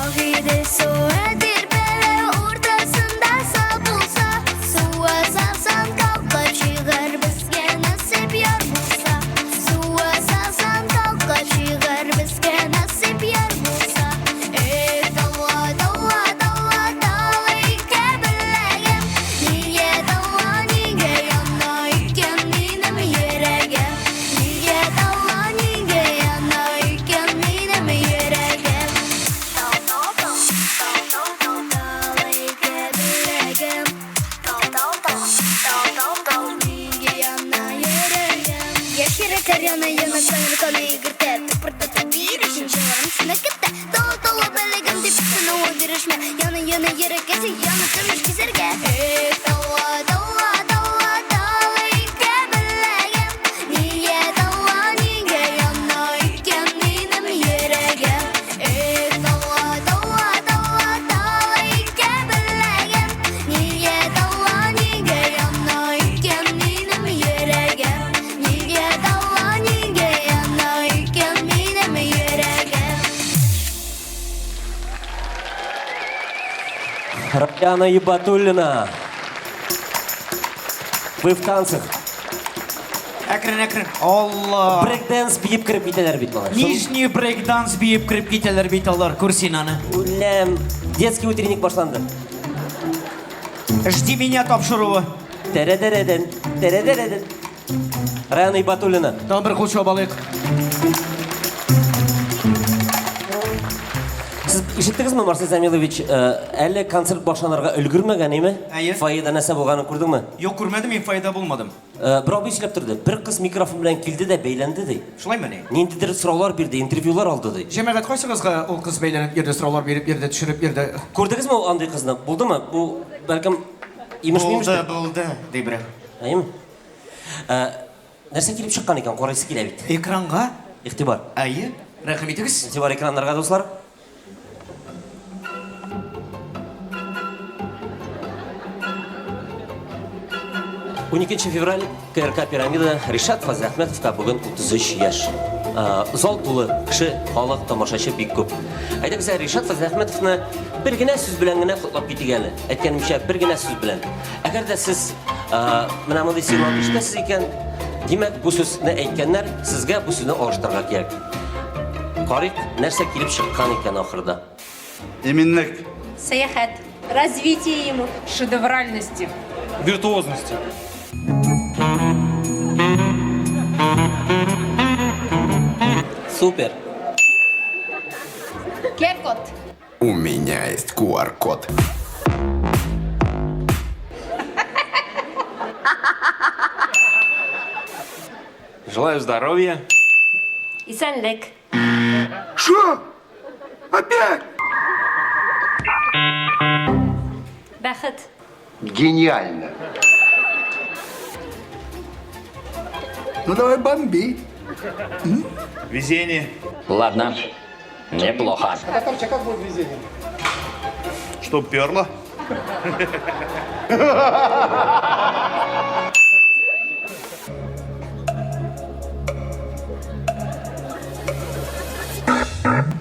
Агыйдел суы тирбәлә уртасында сабылса, Суы салсаң калкып чыгар безгә насыйп яр булса. Суы салсаң калкып чыгар безгә насыйп яр булса. Эх, дала, дала, дала, дала икә беләгем, Нигә дала, нигә яна икән минем йөрәгем? Нигә дала, нигә яна икән минем йөрәгем? Яшь йөрәкләр яна, яна, күңел каны йөгертә. Тыпырдатып биер өчен җыларым сине көтә. Тала-тала белегем дип сынауы бирешмә. Яна, яна, йөрәк әзи, яна көмеш кисәргә. Эх, дала, дала, дала, дала икә беләгем. Нигә дала, нигә яна икән минем йөрәгем? Эх, дала, дала, дала, дала икә беләгем. Нигә дала, нигә яна икән минем йөрәгем? Нигә дала, нигә яна икән минем йөрәгем? Раяна Ибатуллина. Вы в танцах. Әкрен, әкрен. Алла. Брейк-дэнс биеп кереп китәләр бит малай. Нижний брейк-данс биеп кереп китәләр бит алар, күр син аны. Үләм. Детский утренник башланды. Жди меня тапшыруы. Тәрә-дәрәдән, тәрә-дәрәдән. Раяна Ибатуллина. Тагын бер кул чабып алыйк. Сез ишеттегезме, Марсель Замилович, әле концерт башланырга өлгермәгән, име? Әйе. Фойеда нәрсә булганын күрдеңме? Юк, күрмәдем, мин фойеда булмадым. Бер абый сөйләп торды. Бер кыз микрофон белән килде дә бәйләнде, ди. Шулаймыни? Ниндидер сораулар бирде, интервьюлар алды, ди. Җәмәгать, кайсыгызга ул кыз бәйләнеп йөрде, сораулар биреп йөрде, төшереп йөрде? Күрдегезме ул андый кызны? Булдымы? Бу, бәлкем, имеш-мимештер. Булды, булды, ди берәү. Әйеме? Нәрсә килеп чыккан икән, карыйсы килә бит. Экранга? Игътибар. Әйе, рәхим итегез. Игътибар экраннарга, дуслар. Уникенче февраль, КРК Пирамида, Ришат Фазлыәхмәтовка бүген 33 яшь. Зал тулы, кеше, халык, тамашачы бик күп. Әйдәгез, ә Ришат Фазлыәхмәтовны бер генә сүз белән генә котлап китик әле. Әйткәнемчә, бер генә сүз белән. Әгәр дә сез менә мондый сигнал ишетәсез икән, димәк, бу сүзне әйткәннәр, сезгә бу сүзне алыштырырга кирәк. Карыйк, нәрсә килеп чыккан икән ахырда. Иминлек. Сәяхәт. Развитие ему. Шедевральности. Виртуозности. Супер. QR-код. У меня есть QR-код. Желаю здоровья. Исәнлек. Шо? Опять? Бәхет. Гениально. Ну давай бомби. Везение. Ладно, неплохо. Татарча как будет везение? Чтоб перло.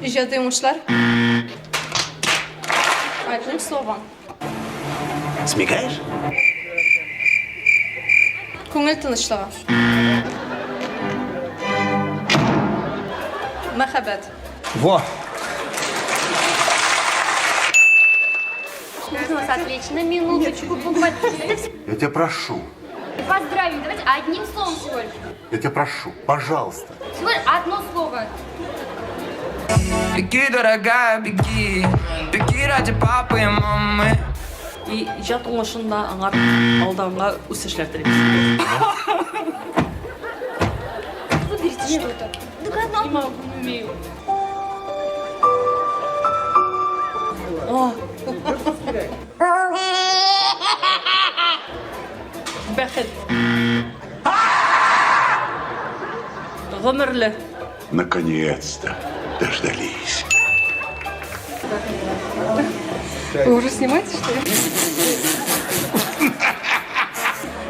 Иҗади уңышлар. Одним словом. Смекаешь? Күңел тынычлыгы. Мәхәббәт. Во! У нас отлично. Минуточку буквально. Я тебя прошу. Поздравим. Давайте одним словом всего лишь. Я тебя прошу, пожалуйста. Всего лишь одно слово. Беги, дорогая, беги. Беги ради папы и мамы. И иҗат уңышында аңа алдагы үсешләр телибез. Выберите что-то. Да Не могу, не умею. О. Бәхет. Гомерле. Наконец-то дождались. Вы уже снимаете, что ли?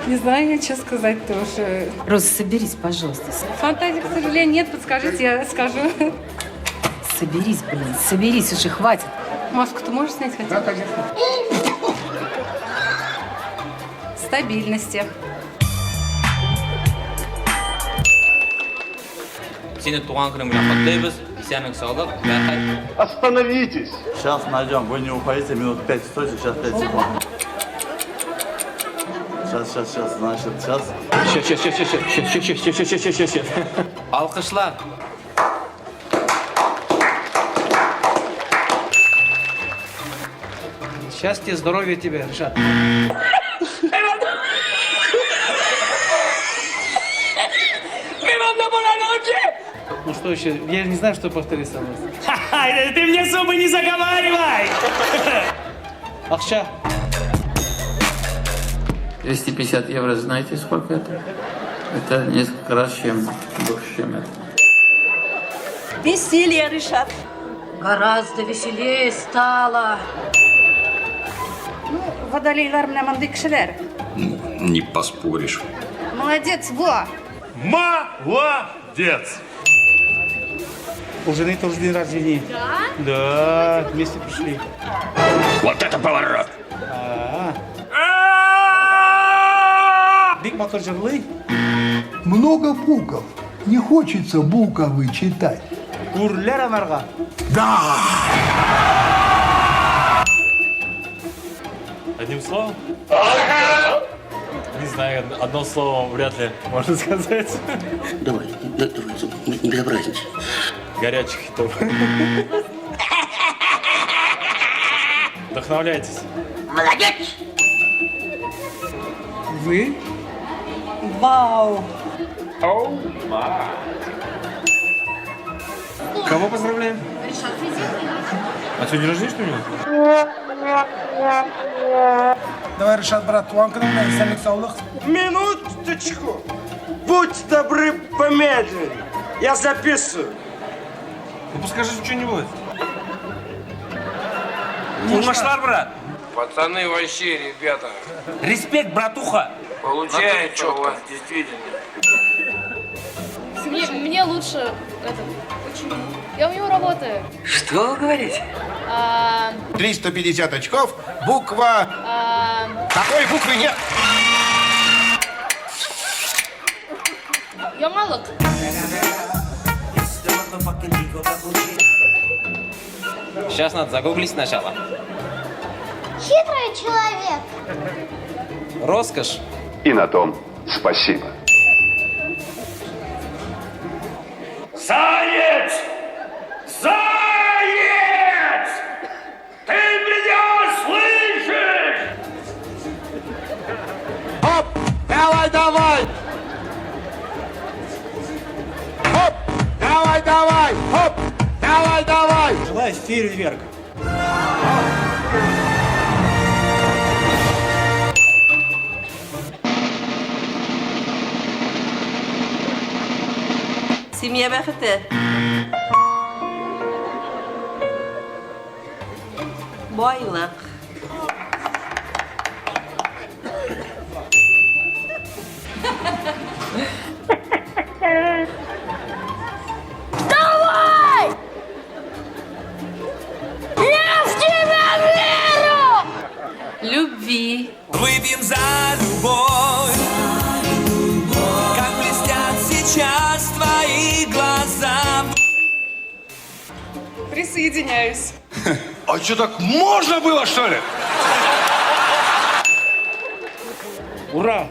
Не знаю, что сказать тоже. Роза, соберись, пожалуйста. Фантазии, к сожалению, нет. Подскажите, я скажу. Соберись, блин, соберись уже, хватит. Маску ты можешь снять хотя бы? Да, конечно. Стабильности. Сине туган көнең белән котлыйбыз. Исәнлек, саулык, бәхет. Остановитесь! Сейчас найдем. Вы не уходите, минут 5 стойте, сейчас 5 секунд. Сейчас, сейчас, сейчас, значит, сейчас. Сейчас, сейчас, сейчас, сейчас, сейчас, сейчас, сейчас, сейчас, сейчас. Алкышлар. Счастья, здоровья тебе, Ришат. Ну что еще? Я не знаю, что повторить сам. Ты мне зубы не заговаривай! Акча. 250 евро, знаете, сколько это? Это несколько раз чем больше, чем это. Веселье, Ришат. Гораздо веселее стало. Ну, водолейлар менә мондый кешеләр. Не поспоришь. Молодец, во! Молодец! У жены тоже день рождения. Да? Да, вместе пришли. Вот это поворот! А. Бик матур җырлый. Много букв. Не хочется буковы читать. Үрләр анарга. Да! Одним словом? Не знаю, одно слово вряд ли можно сказать. Давай, давай, не безобразничай. Горячих хитов. Вдохновляйтесь. Молодец! Вы? Вау! Оу, май. Кого поздравляем? Ришат Физик. А сегодня день рождения, что ли, у него? Давай, Ришат, брат, туган көнең белән, исәнлек, саулык. Минуточку! Будь добры, помедленнее. Я записываю. Ну, подскажи что-нибудь. Уңышлар, брат. Пацаны вообще, ребята. Респект, братуха. Получается у вас действительно. Мне лучше этот. Почему? Я у него работаю. Что вы говорите? 350 очков, буква... Такой буквы нет! Яңалык. Сейчас надо загуглить сначала. Хитрый человек. Роскошь. И на том спасибо. Заяц! Заяц! Ты меня слышишь? Оп! Давай, давай! Оп! Давай, давай! Оп! Давай, давай! Желаю фейерверк. Семья бәхете. Байлык. Давай! Я в тебя верю! Любви. Выпьем за любовь, как блестят сейчас твои глаза. Присоединяюсь. А что, так можно было, что ли? Ура!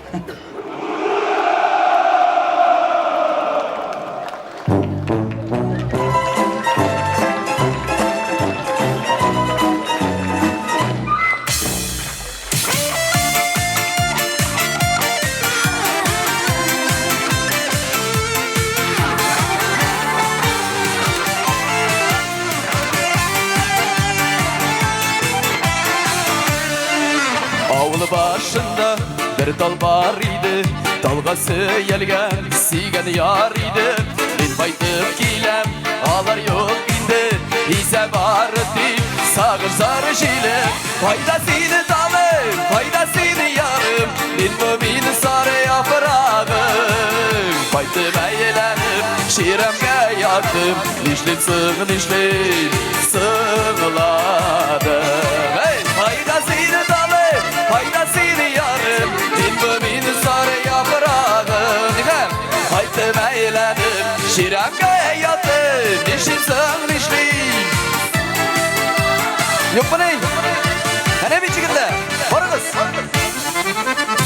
Авыл башында бер тал бар иде, талга сөялгән сөйгән яр иде. Мин кайтып киләм, алар юк инде, исә бары тик сагыш зары җиле. Кайда сине талым, кайда сине ярым, мин бу мин сары яфрагым. Кайтып әйләнеп, чирәмгә яттым, нишлим соң, нишлим, сыңладым. Эй, кайда сине талым, кайда сине ярым, мин бу мин сары яфрагым. Нихәм, кайтып әйләнеп, чирәмгә яттым, нишлим соң, нишлим. Юкмыни? Әнә бит егетләр, барыгыз.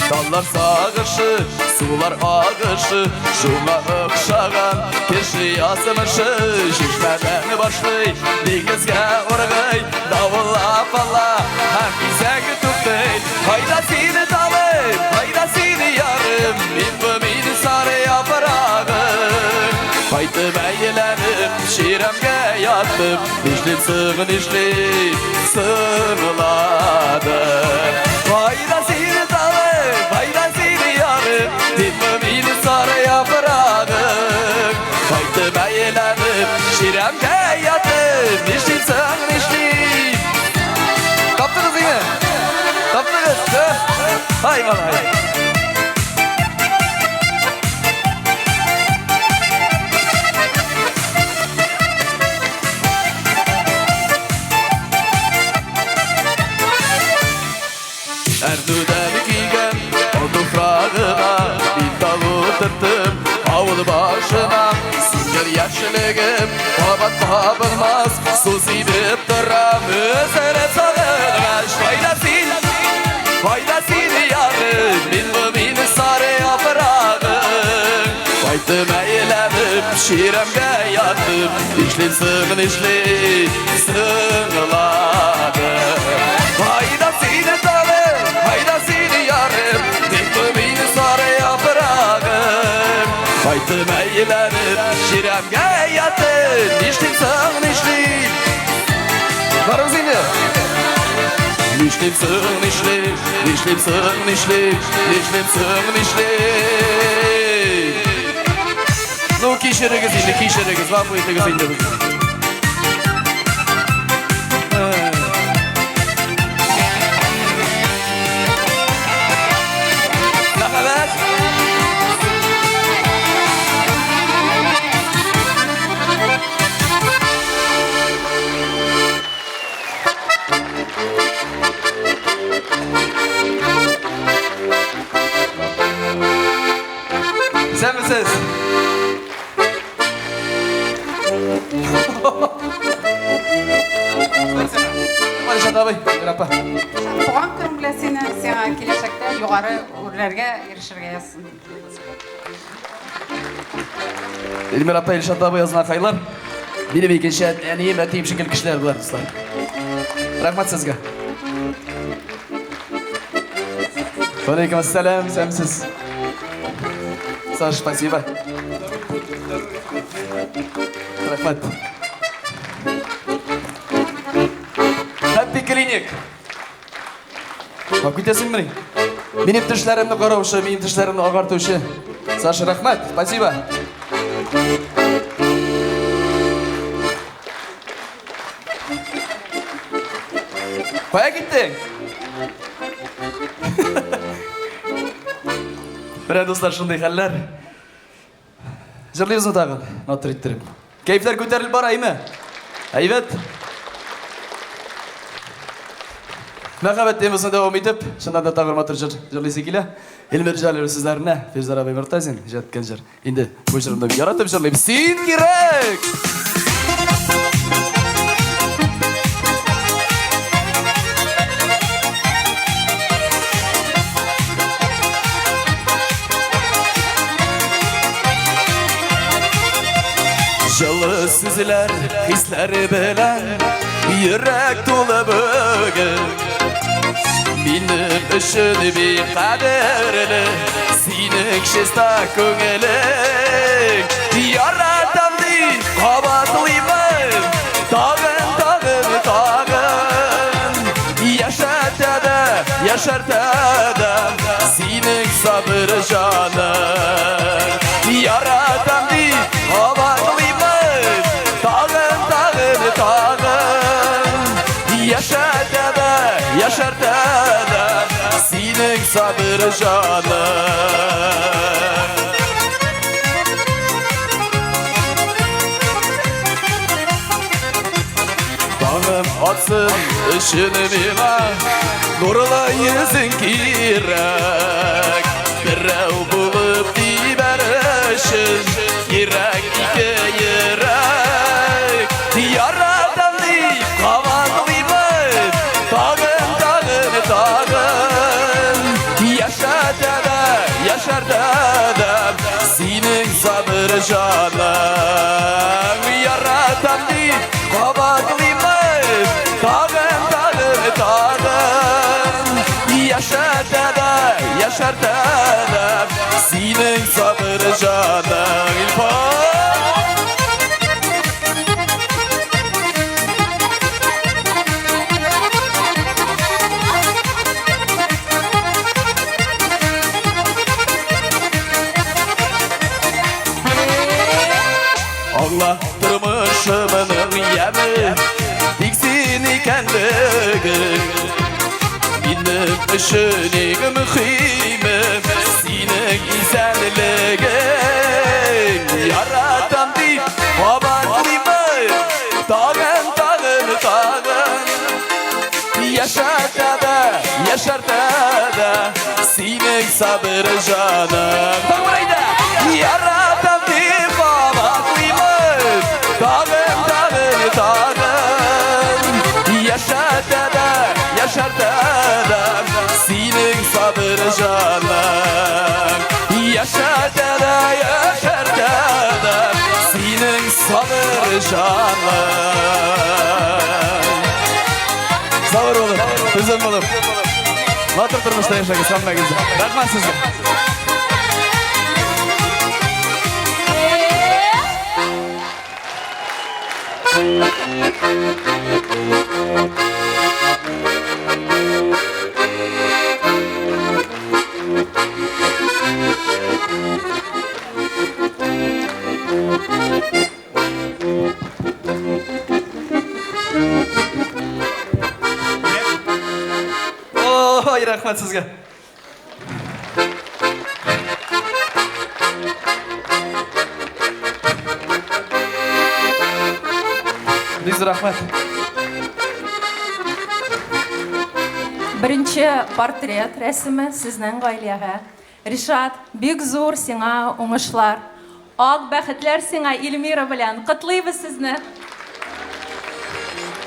Таллар сагышы, сулар агышы, шуңа охшаган кеше язмышы. Чишмәдән башлый, диңгезгә ургый, давыллап ала һәм кисәк туктый. Кайда сине талым, кайда сине ярым, мин бу мин сары яфрагым. Кайтып әйләнеп, чирәмгә яттым, нишлим соң, нишлим, сыңладым. Кайда сине талым, кайда сине ярым, мин бу мин сары яфрагым. Кайтып әйләнеп, чирәмгә яттым, нишлим соң, нишлим. Таптыгыз инде? Таптыгыз? Ай, малай. Әрнүдән кигән ал туфрагына мин тал утырттым авыл башына. Сүнгән яшьлегем кабат табылмас, су сибеп торам өзелеп сагынгач. Кайда син, кайда син ярым, мин бу мин сары яфрагым. Кайтып әйләнеп, чирәмгә яттым, нишлим соң, нишлим, сыңладым. Кайда сине талым, кайда сине ярым, мин бу мин сары яфрагым. Кайтып әйләнеп, чирәмгә яттым, нишлим соң, нишлим. Барыгыз инде. Нишлим соң, нишлим, нишлим соң, нишлим, нишлим соң, нишлим. Ну, кичерегез инде, кичерегез, гафу итегез инде безне. Мәхәббәт! Исәнмесез? Ришат абый, апа. Туган көн белән сине, сиңа киләчәктә югары үрләргә ирешергә язсын. Эльмира апа, Илшат абый, азнакайлар. Минем икенче әнием, әтием шикелле кешеләр болар, дуслар. Рәхмәт сезгә. Валейкум ассалам, сәмсез. Саша, спасибо. Рәхмәт. Happy Clinic. Алып китәсеңмени? Минем тешләремне караучы, минем тешләремне агартучы. Саша, рәхмәт, спасибо. Кая киттең? Менә дуслар, шундый хәлләр. Җырлыйбызмы тагын? Матур иттереп. Кәефләр күтәрелеп бара, әйме? Әйбәт. Мәхәббәт темасын дәвам итеп, чыннан да тагын матур җыр җырлыйсы килә. Эльмир Җәлилов сүзләренә Фирзар абый Мортазин иҗат иткән җыр. Инде бу җырны яратып җырлыйм. Син кирәк! Җылы сүзләр, хисләр белән йөрәк тулы бүген. Минем өчен бик кадерле синең чиста күңелең. Яратам дип кабатлыймын, тагын, тагын, тагын. Яшәтә дә, яшәртә дә синең сабыр җаның. Яратам дип кабатлыймын, тагын, тагын, тагын. Яшәтә дә, яшәртә дә синең сабыр җаның. Таңым атсын өчен миңа нурлы йөзең кирәк. Берәү булып тибәр өчен кирәк ике йөрәк. Яратам дип кабатлыймын, тагын, тагын, тагын. Яшәтә дә, яшәртә дә синең сабыр җаның. Яратам дип кабатлыймын, тагын, тагын, тагын. Яшәтә дә, яшәртә дә синең сабыр җаның. Илфат! Аңла тормышымның яме тик син икәнлеген. Минем өчен иң мөһиме синең исәнлегең. Яратам дип кабатлыймын, тагын, тагын, тагын. Яшәтә дә, яшәртә дә синең сабыр җаның. Тагын бер әйдә! Яратам дип кабатлыймын, тагын, тагын, тагын. Яшәтә дә, яшәртә дә синең сабыр җаның. Яшәтә дә, яшәртә дә синең сабыр җаның. Сабыр булып, түзем булып. Матур тормышта яшәгез, һәммәгез дә. Рәхмәт сезгә. Ой, рәхмәт сезгә. Бик зур рәхмәт. Беренче портрет рәсеме сезнең гаиләгә. Ришат, бик зур сиңа уңышлар. Ак бәхетләр сиңа, Эльмира белән. Котлыйбыз сезне.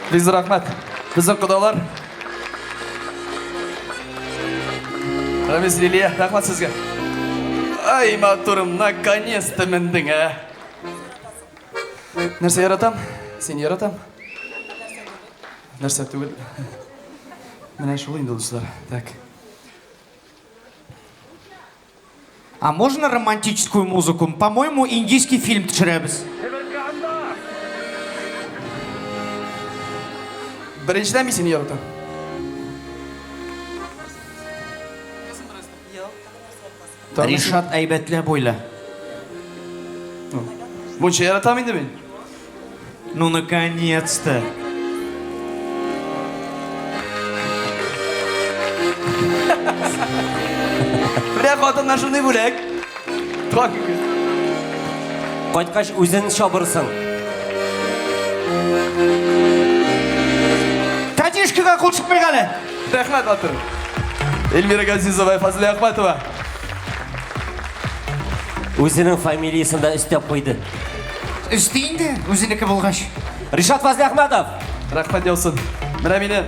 Бик зур рәхмәт. Безнең кодалар. Рамис Лилия, рәхмәт сезгә. Ай, матурым, наконец-то мендең, ә. Нәрсә яратам? Сине яратам. Нәрсә түгел. Менә шул инде, дуслар. Так. А можно романтическую музыку? По-моему, индийский фильм төшерәбез. Беренчедән мин сине яратам. Ришат әйбәтләп уйла. Мунча яратам инде мин. Ну, наконец-то. Менә хатыннан шундый бүләк. Туган көнгә. Кайткач үзен чабырсың. Тәтишкага кул чыкмыйк әле. Рәхмәт, батыр. Эльмира Газизова, Фазлия Ахматова. Үзенең фамилиясен дә өстәп куйды. Өсти инде, үзенеке булгач. Ришат Фазлиәхмәтов! Рәхмәт яусын. Менә мине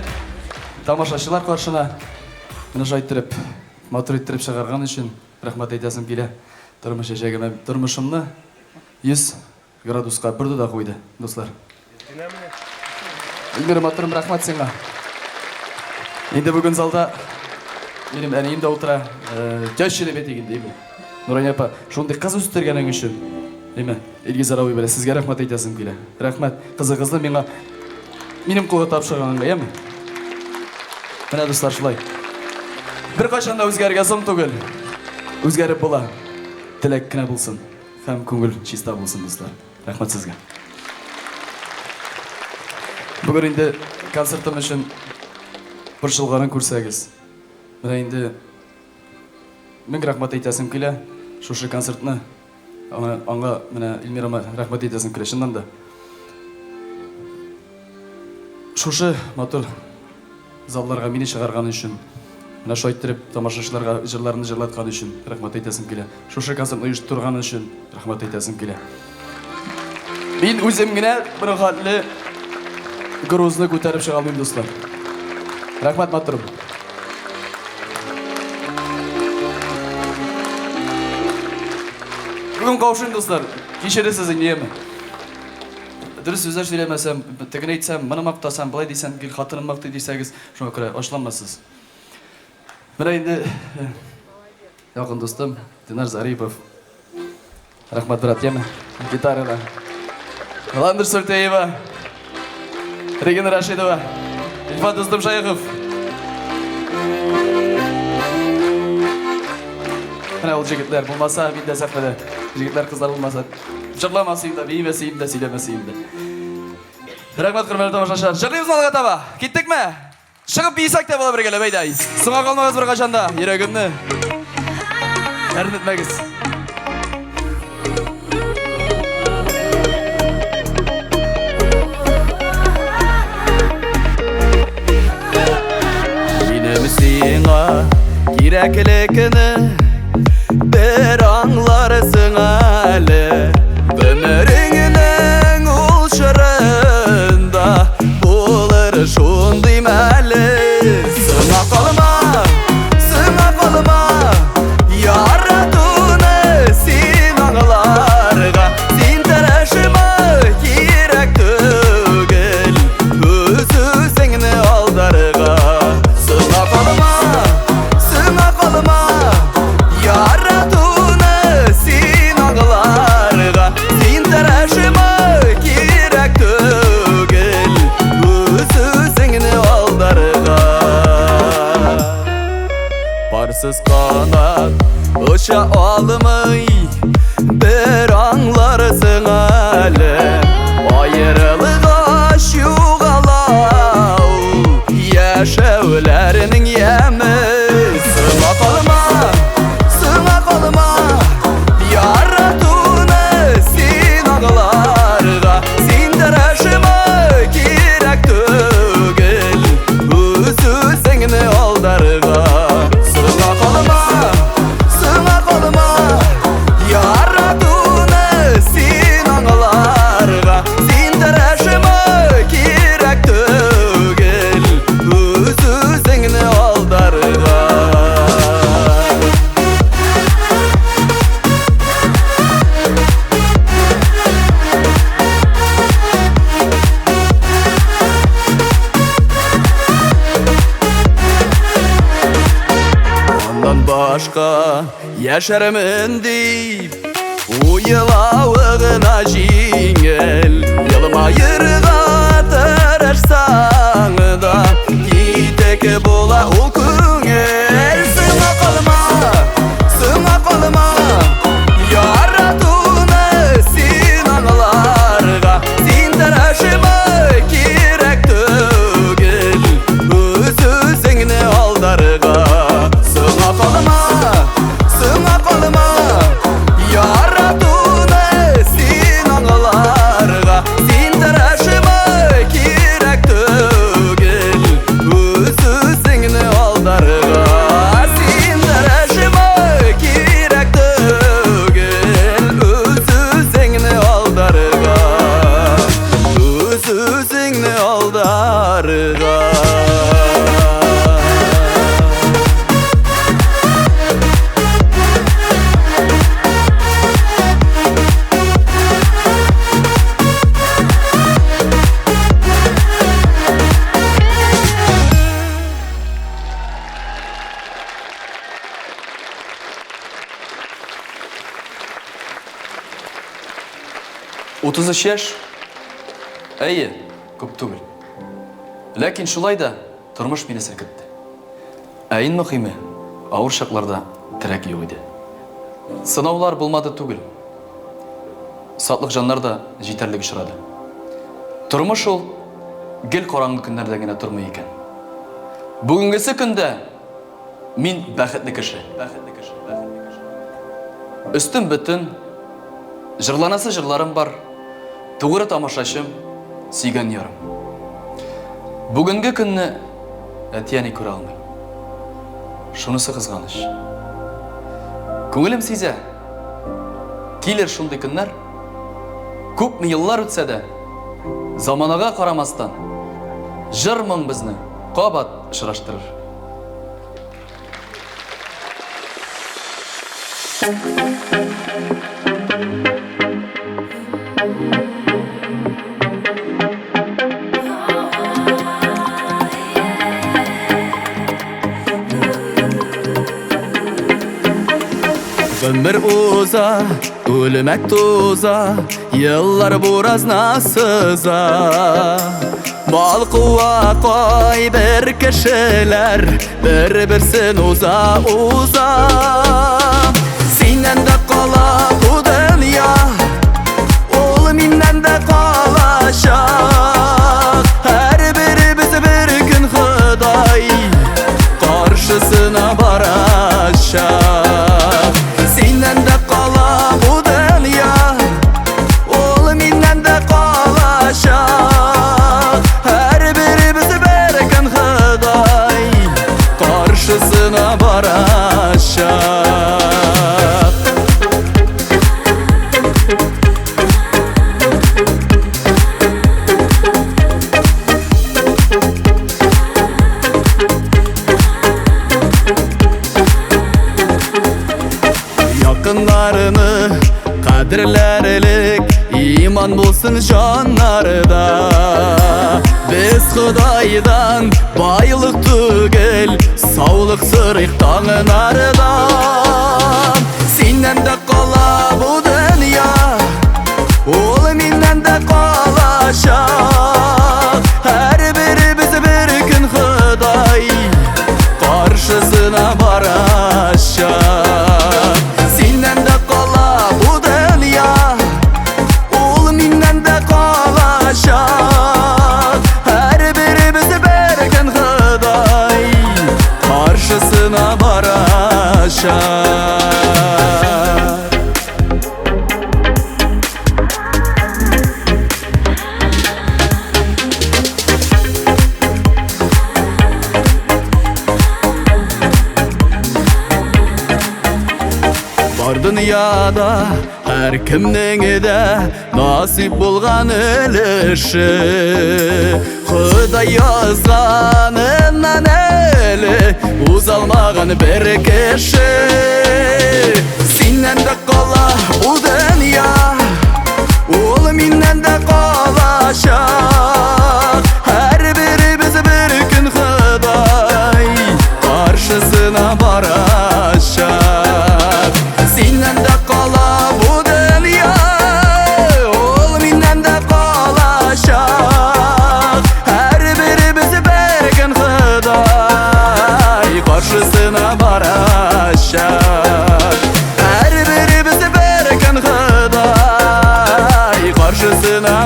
тамашачылар каршына менә шулай иттереп, матур иттереп чыгарган өчен рәхмәт әйтәсем килә. Тормыш чәчәгемә тормышымны 100 градуска борды да куйды, дуслар. Эльмира матурым, рәхмәт сиңа. Инде бүген залда минем әнием дә утыра. Теща дип әйтик инде, әйме? Нурания апа, шундый кыз үстергәнең өчен, әйме, Илгизәр абый белән сезгә рәхмәт әйтәсем килә. Рәхмәт, кызыгызны миңа минем кулга тапшырганыңа, яме? Менә дуслар, шулай. Беркайчан да үзгәрергә соң түгел. Үзгәреп була. Теләк кенә булсын һәм күңел чиста булсын, дуслар. Рәхмәт сезгә. Бүген инде концертым өчен борчылганын күрсәгез. Менә инде мең рәхмәт әйтәсем килә. Шушы концертны аңа, аңа менә Эльмирама рәхмәт әйтәсем килә, чыннан да. Шушы матур залларга мине чыгарган өчен, менә шулай иттереп тамашачыларга җырларны җырлаткан өчен рәхмәт әйтәсем килә. Шушы концертны оештырган өчен рәхмәт әйтәсем килә. Мин үзем генә бер хәтле грузны күтәреп чыга алмыйм, дуслар. Рәхмәт, матурым. Бүген каушыйм, дуслар. Кичерерсез инде, яме. Дөрес сүзләр сөйләмәсәм, тегене әйтсәм, моны мактасам, болай дисәм, гел хатыным мактый дисәгез, шуңа күрә ачуланмассыз. Менә инде якын дустым Динар Зарипов. Рәхмәт, брат, яме. Гитарада. Ландыш Сөлтеева. Регина Рашидова. Илфат дустым Шәехов. Менә ул җегетләр булмаса, мин дә сәхнәдә. Җегетләр, кызлар булмаса, җырламас идем дә, биемәс идем дә, сөйләмәс идем дә. Рәхмәт, хөрмәтле тамашачылар. Җырлыйбыз алга таба. Киттекме? Чыгып биесәк тә була бергәләп, әйдә. Соңга калмагыз беркайчан да, йөрәгемне әрнетмәгез. Минем сиңа кирәклекне бер аңларсың әле. Гомереңнең ул чорында булыр шундый мәле. Сыңа калма, сыңа калма, яратуны син аңларга. Син тырышма, кирәк түгел үз-үзеңне алдарга. Сыңа калма, сыңа калма, яратуны син аңларга. Яшәрмен дип уйлавы гына җиңел. Елмаерга тырышсаң да, китек була ул күңел. Сиңа калма, сиңа калма, яратуны син аңларга. Син тырышма, кирәк түгел үз-үзеңне алдарга. Сиңа калма, сиңа калма, яратуны син аңларга. Син тырышма, кирәк түгел үз-үзеңне алдарга. Син тырышма, кирәк түгел үз-үзеңне алдарга. Үз-үзеңне алдарга. Утыз өч яшь? Әйе, күп түгел. Ләкин шулай да тормыш мине селкетте. Ә иң мөхиме, авыр чакларда терәк юк иде. Сынаулар булмады түгел. Сатлык җаннар да җитәрлек очрады. Тормыш ул гел караңгы көннәрдә генә тормый икән. Бүгенгесе көндә мин бәхетле кеше. Бәхетле кеше. Бәхетле кеше. Өстем бөтен, җырланасы җырларым бар, тугры тамашачым, сөйгән ярым. Бүгенге көнне әти-әни күрә алмыйм. Шунысы кызганыч. Күңелем сизә, килер шундый көннәр, күпме еллар үтсә дә, заманага карамастан, җыр-моң безне кабат очраштырыр. Гомер уза, үлмәк туза, еллар буразна сыза. Мал куа кайбер кешеләр, бер-берсен уза уза. Синнән дә кала бу дөнья, ул миннән дә калачак. Һәрберебез бер көн Ходай каршысына барачак. Синнән дә кала бу дөнья, ул миннән дә калачак. Һәрберебез бер көн Ходай каршысына барачак. Якыннарны кадерләр элек, иман булсын җаннарда. Без Ходайдан байлык түгел, саулык сорыйк таңнарда. Синнән дә кала бу дөнья, ул миннән дә калачак. Һәрберебез бер көн Ходай каршысына барачак. Синнән дә кала бу дөнья, ул миннән дә калачак. Һәрберебез бер көн Ходай каршысына барачак. Бар дөньяда һәркемнең дә насыйп булган өлеше. Ходай язганыннан әле уза алмаган бер кеше. Синнән дә кала бу дөнья, ул миннән дә калачак. Һәрберебез бер көн Ходай каршысына барачак.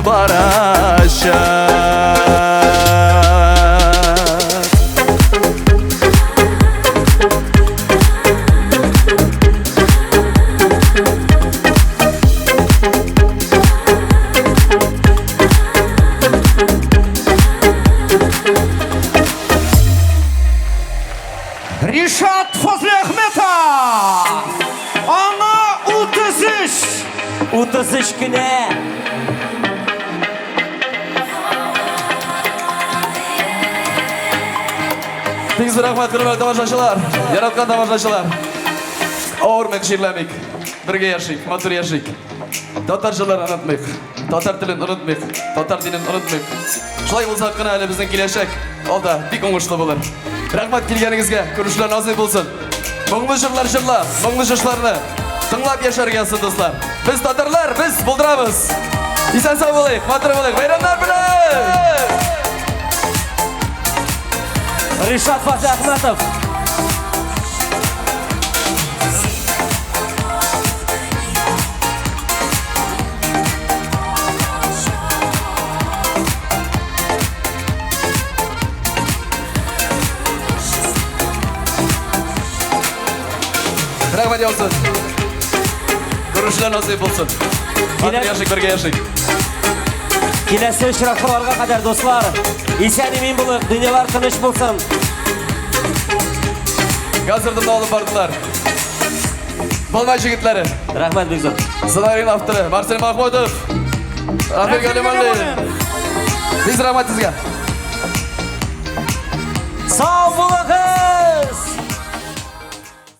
барачак. Ришат Фазлиахметов! Аңа 33! 33 кенә! Бик зур рәхмәт, хөрмәтле тамашачылар, яраткан тамашачылар. Авырмыйк, чирләмик. Бергә яшик, матур яшик. Татар җырларын онытмыйк, татар телен онытмыйк, татар динен онытмыйк. Шулай булса кына әле безнең киләчәк алда бик уңышлы булыр. Рәхмәт килгәнегезгә, күрешүләр насыйп булсын. Моңлы җырлар җырлап, моңлы җышларны тыңлап яшәргә язсын, дуслар. Без татарлар, без булдырабыз. Исән сау булыйк, матур булыйк. Бәйрәмнәр белән! Ришат Фазлыәхмәтов. Рәхмәт яусын. Күрешүләр насыйп булсын. Матур яшик, бергә яшик. Киләсе очрашуларга кадәр, дуслар, исән-имин булыйк, дөньялар тыныч булсын. Концертымны алып бардылар. Балмай җегетләре. Рәхмәт бик зур. Сценарийның авторы Марсель Махмутов. Рафил Галимуллин. Без рәхмәт сезгә. Сау булыгыз!